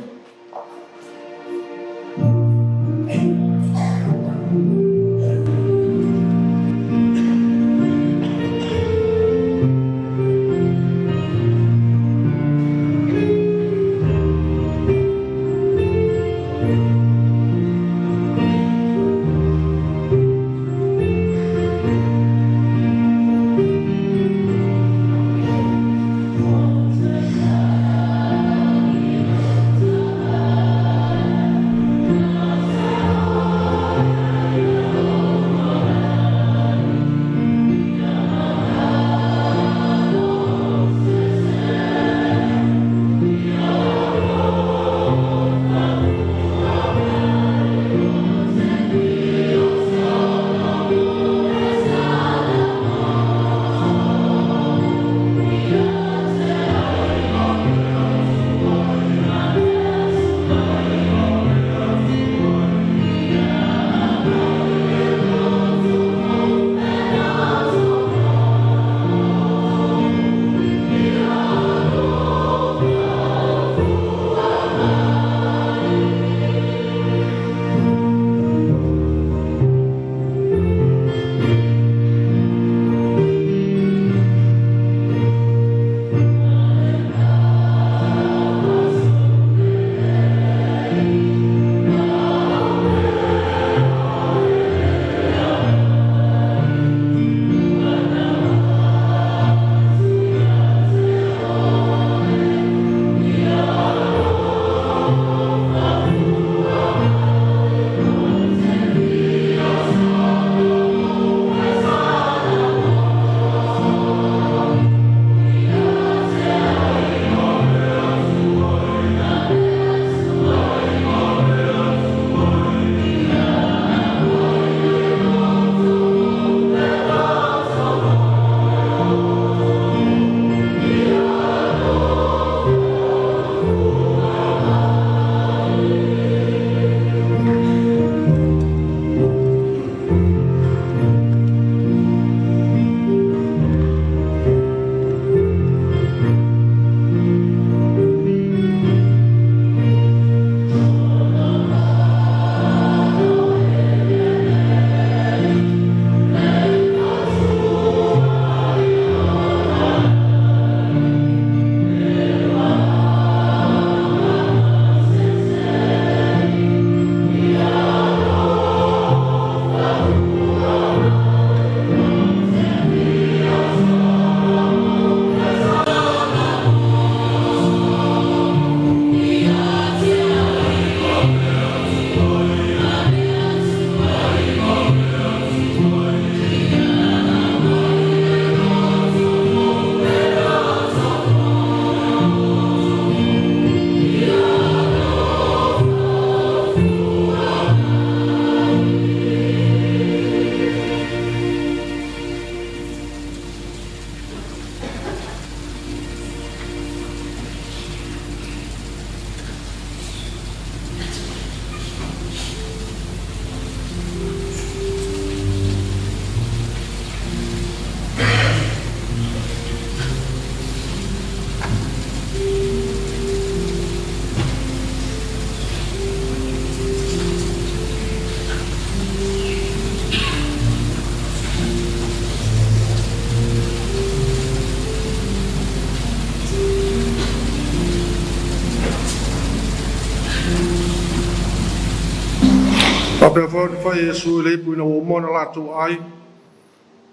Faapea foi ona fai e Iesu i le ipu ina ua uma ona latou aai,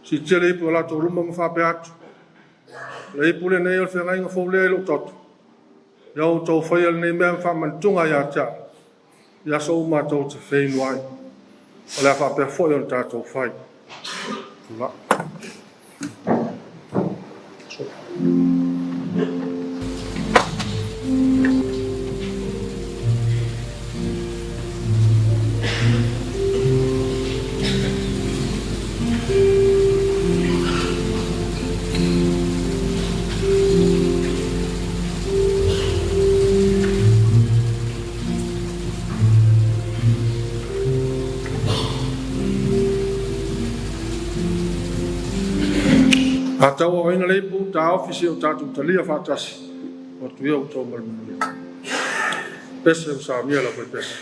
siitia le ipu i o latou luma ma faapea atu, “O le ipu lenei o le feagaiga fou lea i lou toto. Ia outou faia lenei mea ma faamanatuga ia te a'u i aso uma tou te feinu ai.” O le a faapea foi ona tatou fai. La. A tauaaoina le ipu, taofi seia o tatou talia faatasi. Ua atu ia outou ma le manuia. Pese ua saunia e le aufaipese.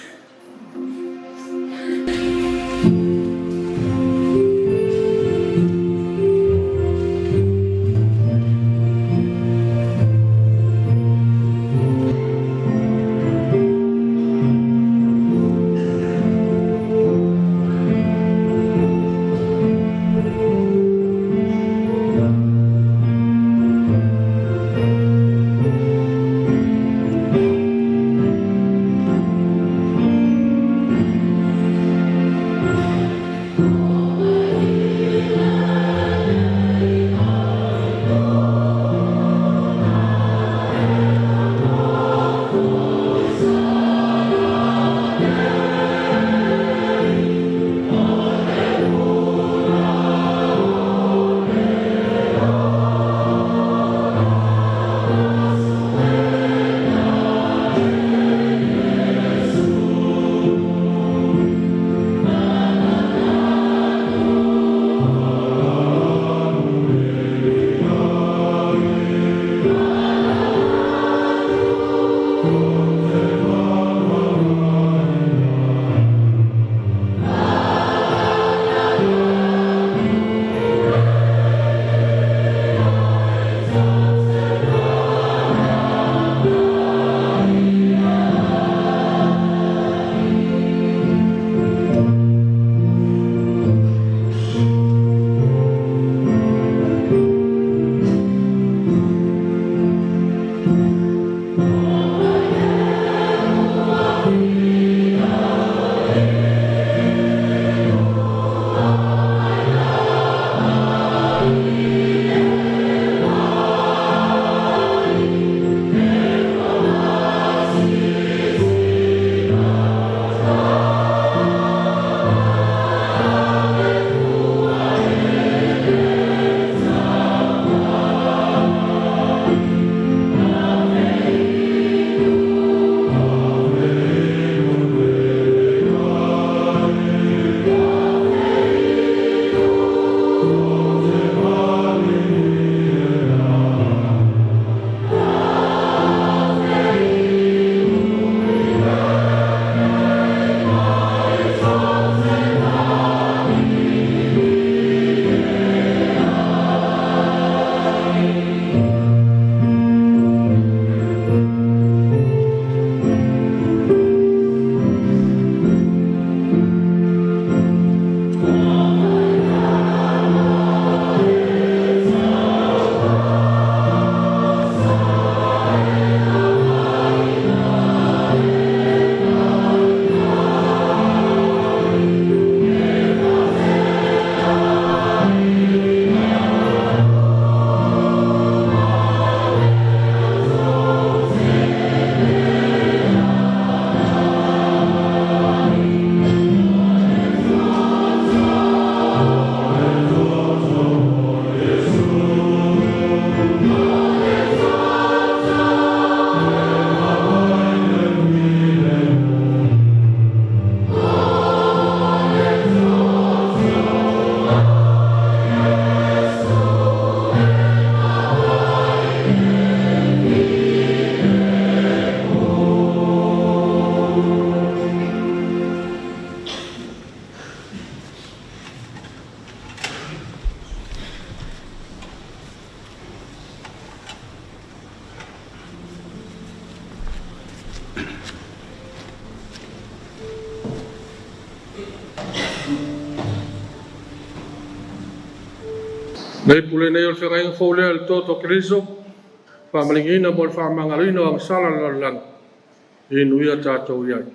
Nei pule nei o le feagaiga fou lea i le toto o Keriso, faamaligiina mo le faamagaloina o agasala a le lalolagi, inu ia tatou i ai.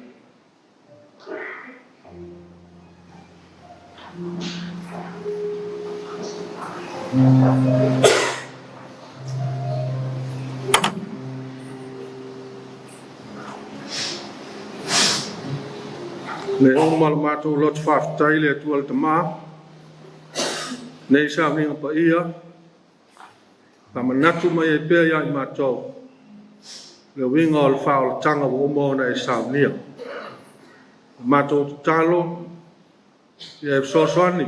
Nei uma le matou loto faafetai i le Atua le Tama, nei sauniga paia, faamanatu mai ai pea ia i matou le uiga o le faaolataga ua uma ona e saunia. Le matou tatalo, ia e fesoasoani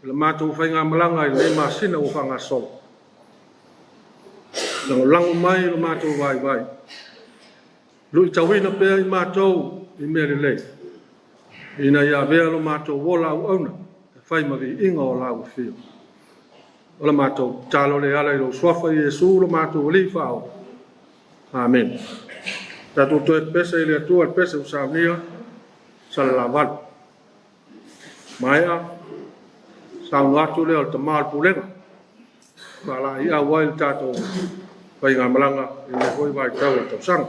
i le matou faigamalaga i lenei masina ua faagasolo. Lagolago mai lo matou vaivai, luitauina pea i matou i mea lelei, ina ia avea lo matou ola auauna e fai ma viiga o lau afio. O le matou tatalo le ala i lou suafa Iesu lo matou Alii faaola. Amen. Tatou toe pese i le Atua le pese ua saunia, Salelavalu. Maea, saunoa atu lea o le tama o le pulega. Faalaeiau ai le tatou faigamalaga i lenei foi vaitau o le tausaga.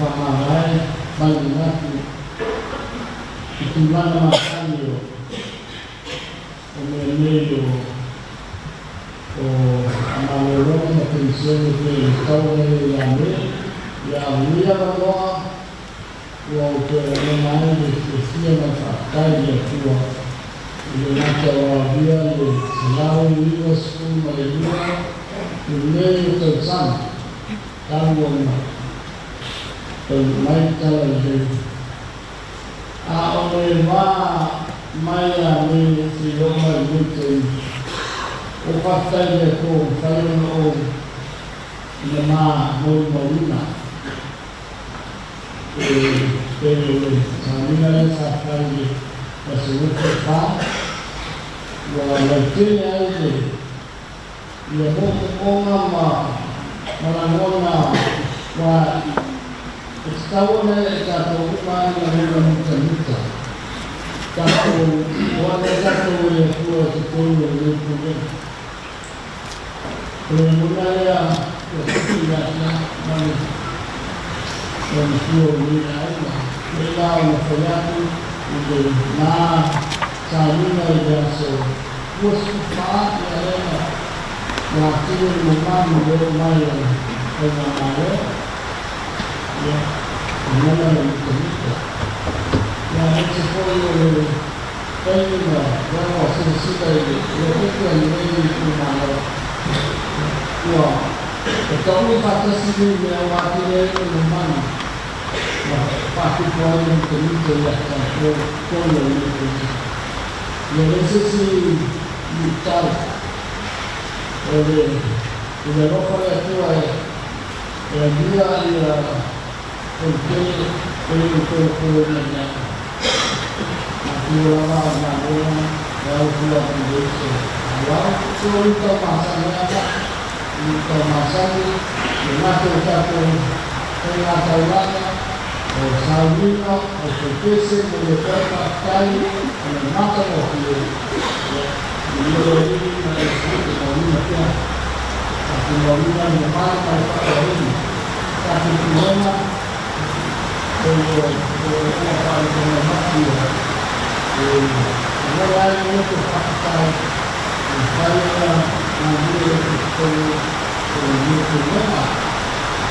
Faamavae ma le manatu i tulaga masani o mea nei o malologa ma penisione pe tau nei ia me ia aumia avanoa ua ou toe lagona ai le fiafia ma le faafetai i le Atua i le gata o avia le 192 i lenei o tausaga talu ona taunuu mai le Talalelei. A o le va mai ia me seia oo mai i lenei taimi, ua faafetai i le Atua ua mafai ona ou ina ma molimauina e pei o le sauniga lea sa fai i le aso 24 ua lautele ai le ia moomooga ma lagona ua e tatau ona e tatou uma ai lagona mutamuta tatou o ana tatou e le Atua i totonu o lenei pulega. O le lagona lea ua tupu ia te au ma le taumatua o lenei aiga. Pei la ona fai atu i le na sauniga i le aso 24 ia lea na atili le mamalu le oo mai o le faigamalo ia lagona le mutamuta. Ia aemaise foi o le taimi na lava silasila i le lopeti a lenei itumalo ua e taui faatasi nei mea ua atili ai le mamalu ma faatupu ai le mutamuta ia tatou totonu o lenei pulega. Ia le se isi luitau o le i le alofa o le Atua e alia ia fonotele pei ona tolotoloina i ai. Atino lava o galuega e au fua atu i le uso auau. So o luitau masani lava, luitau masani le gata o tatou faiga taulaga, o sauniga, o pepese mo le atu ai faafetai ona e matagofie. Ia, manuia le Alii ma le faatauina pea. Faatauina le mamalu ma le faaaloaloina. Tatou pulega o ua faalogologo e lagona ai le loto faafetai e mafai ona galulue i totonu o lenei pulega.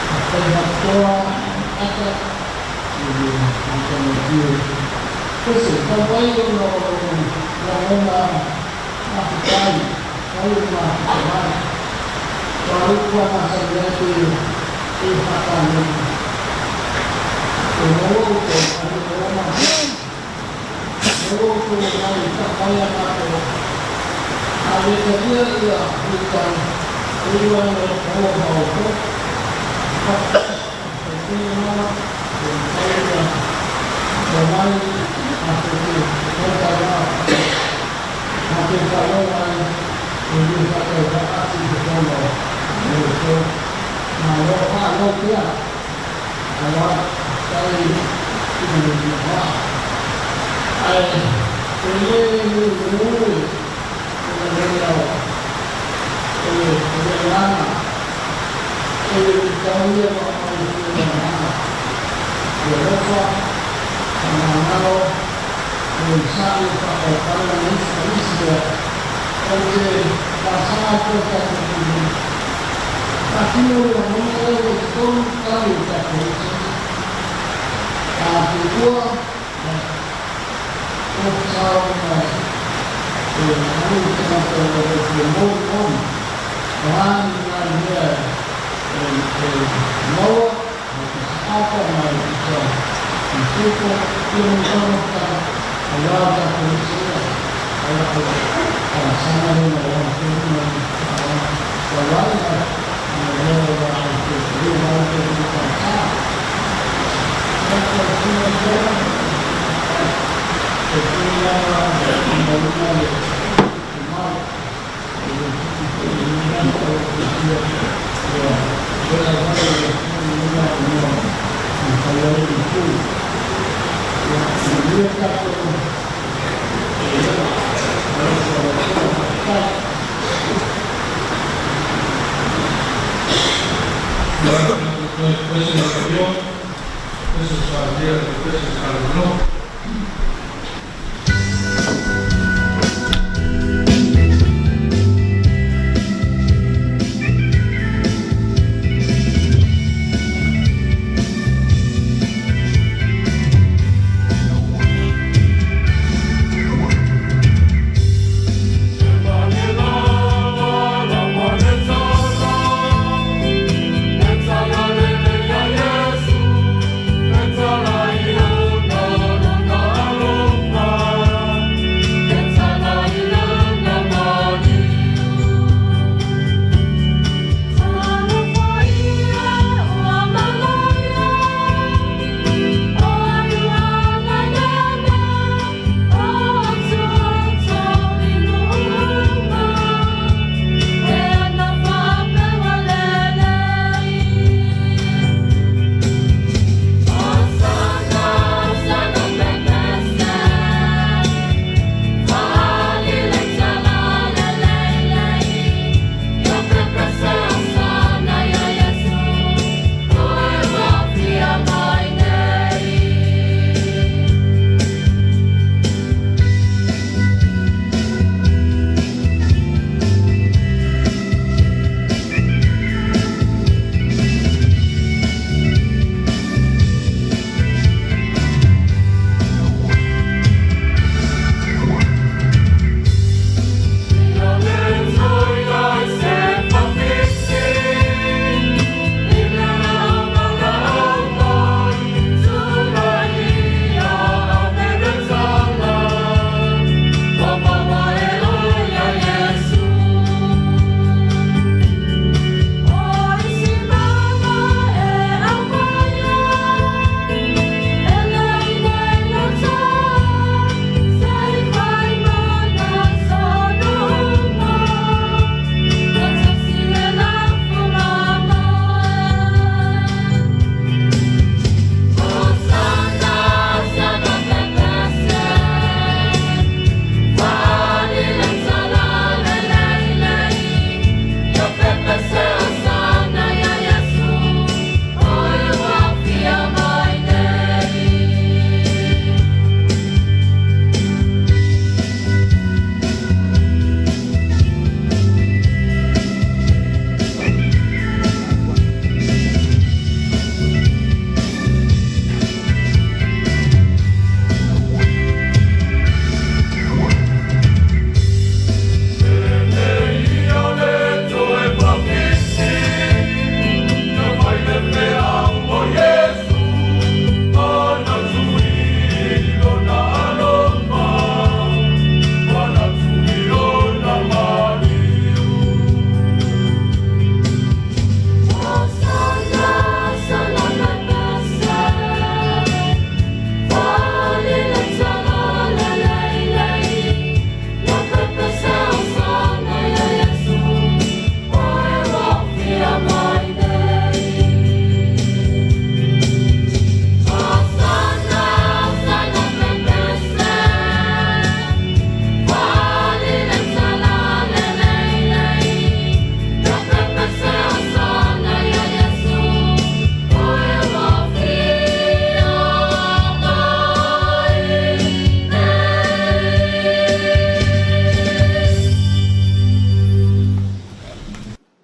Faafetai faapitoa ata i le matagofie pese talu ai ona o lou lagona faafetai talu ona faafetai ua upu a masani ai pe faataleni e maua outou ai maua masani maua outou mai taumai a matou a le talia ia luitau e iu ai maua ma outou faafetai lava e mafai ona omai matou te faitauvaa matou faalogo ai e le faatauvaa atu i totonu o outou. Malo faalo pea aua faafetai i le vaa ae e le mumu le lagona o le agaga e le luitau ia ma aumai i le agaga i alofa faamagalo o onosai o faapalepale ma isi mea ou te talosaga atu ai tatou pulega faatino le lagona lea ua i totonu tali o le tatou usoga a tuua o sao ma e alu le tagata ua le fia molimoli o a ni nai mea e maua mai pasaapa mai uta i fefo ia mo taumafataga aua o tatou usoga o lau talosaga lea ma lau afioga ma le faaaloalo tauala ma lea ua ou toe talia mai le talosaga. Lau afioga e pei lava mauina le mau e le tupu foi i lenei aso o fiafia ua toe auai e le Atua lenei avanoa e mafai ai ona tu. Ia manuia tatou pulega ma le alofa o le Atua. Faafetai. Toe Pese o Salia le pese o Salomano.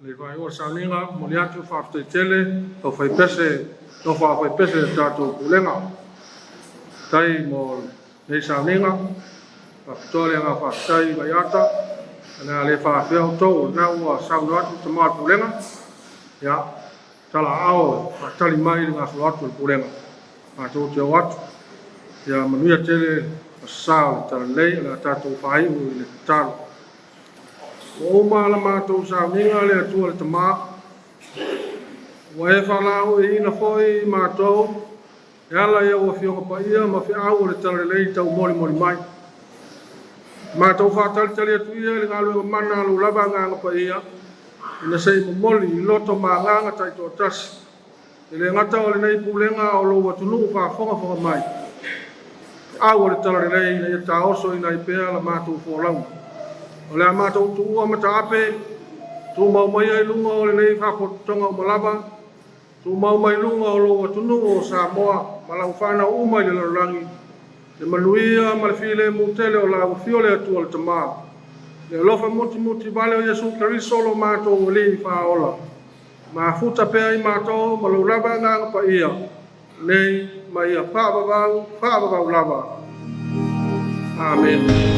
Le faaiuga o le sauniga, momoli atu le faafetai tele au faipese nofo a faipese le tatou pulega. Tai mo lenei sauniga, faapitoa le agaga faafetai i Vaiata, o le a le faafea outou, o lena ua saunoa atu le tama o le pulega, ia, talaaao e faatali mai le gasolo atu o le pulega. Matou te o atu, ia manuia tele aso sa o le Talalelei, o le a tatou faaiu i le tatalo. Ua uma la matou sauniga le Atua le Tama, ua e faalaoiina foi matou e ala i au Afioga Paia ma feau o le Talalelei taumolimoli mai. Matou faatalitali atu ia i le galuega mana a lou lava Agaga Paia, ina se i momoli i loto ma agaga taitoatasi, e le gata o lenei pulega a o lou atunuu faafogafoga mai. Feau o le Talalelei ina ia taosoina ai pea la matou folauga. O le a matou tuua mataape, tumau maia i luga o lenei faapotopotoga uma lava, Tumau mai luga o lou atunuu o Samoa ma lau fanau uma i le lalolagi, le manuia ma le filemu tele o la ua afio le Atua le Tamā. Le alofa mutimuti vale o Iesu Keriso lo matou Alii Faaola, mafuta pea i matou ma lou lava Agaga Paia, nei ma ia faavavau, faavavau lava. Amene.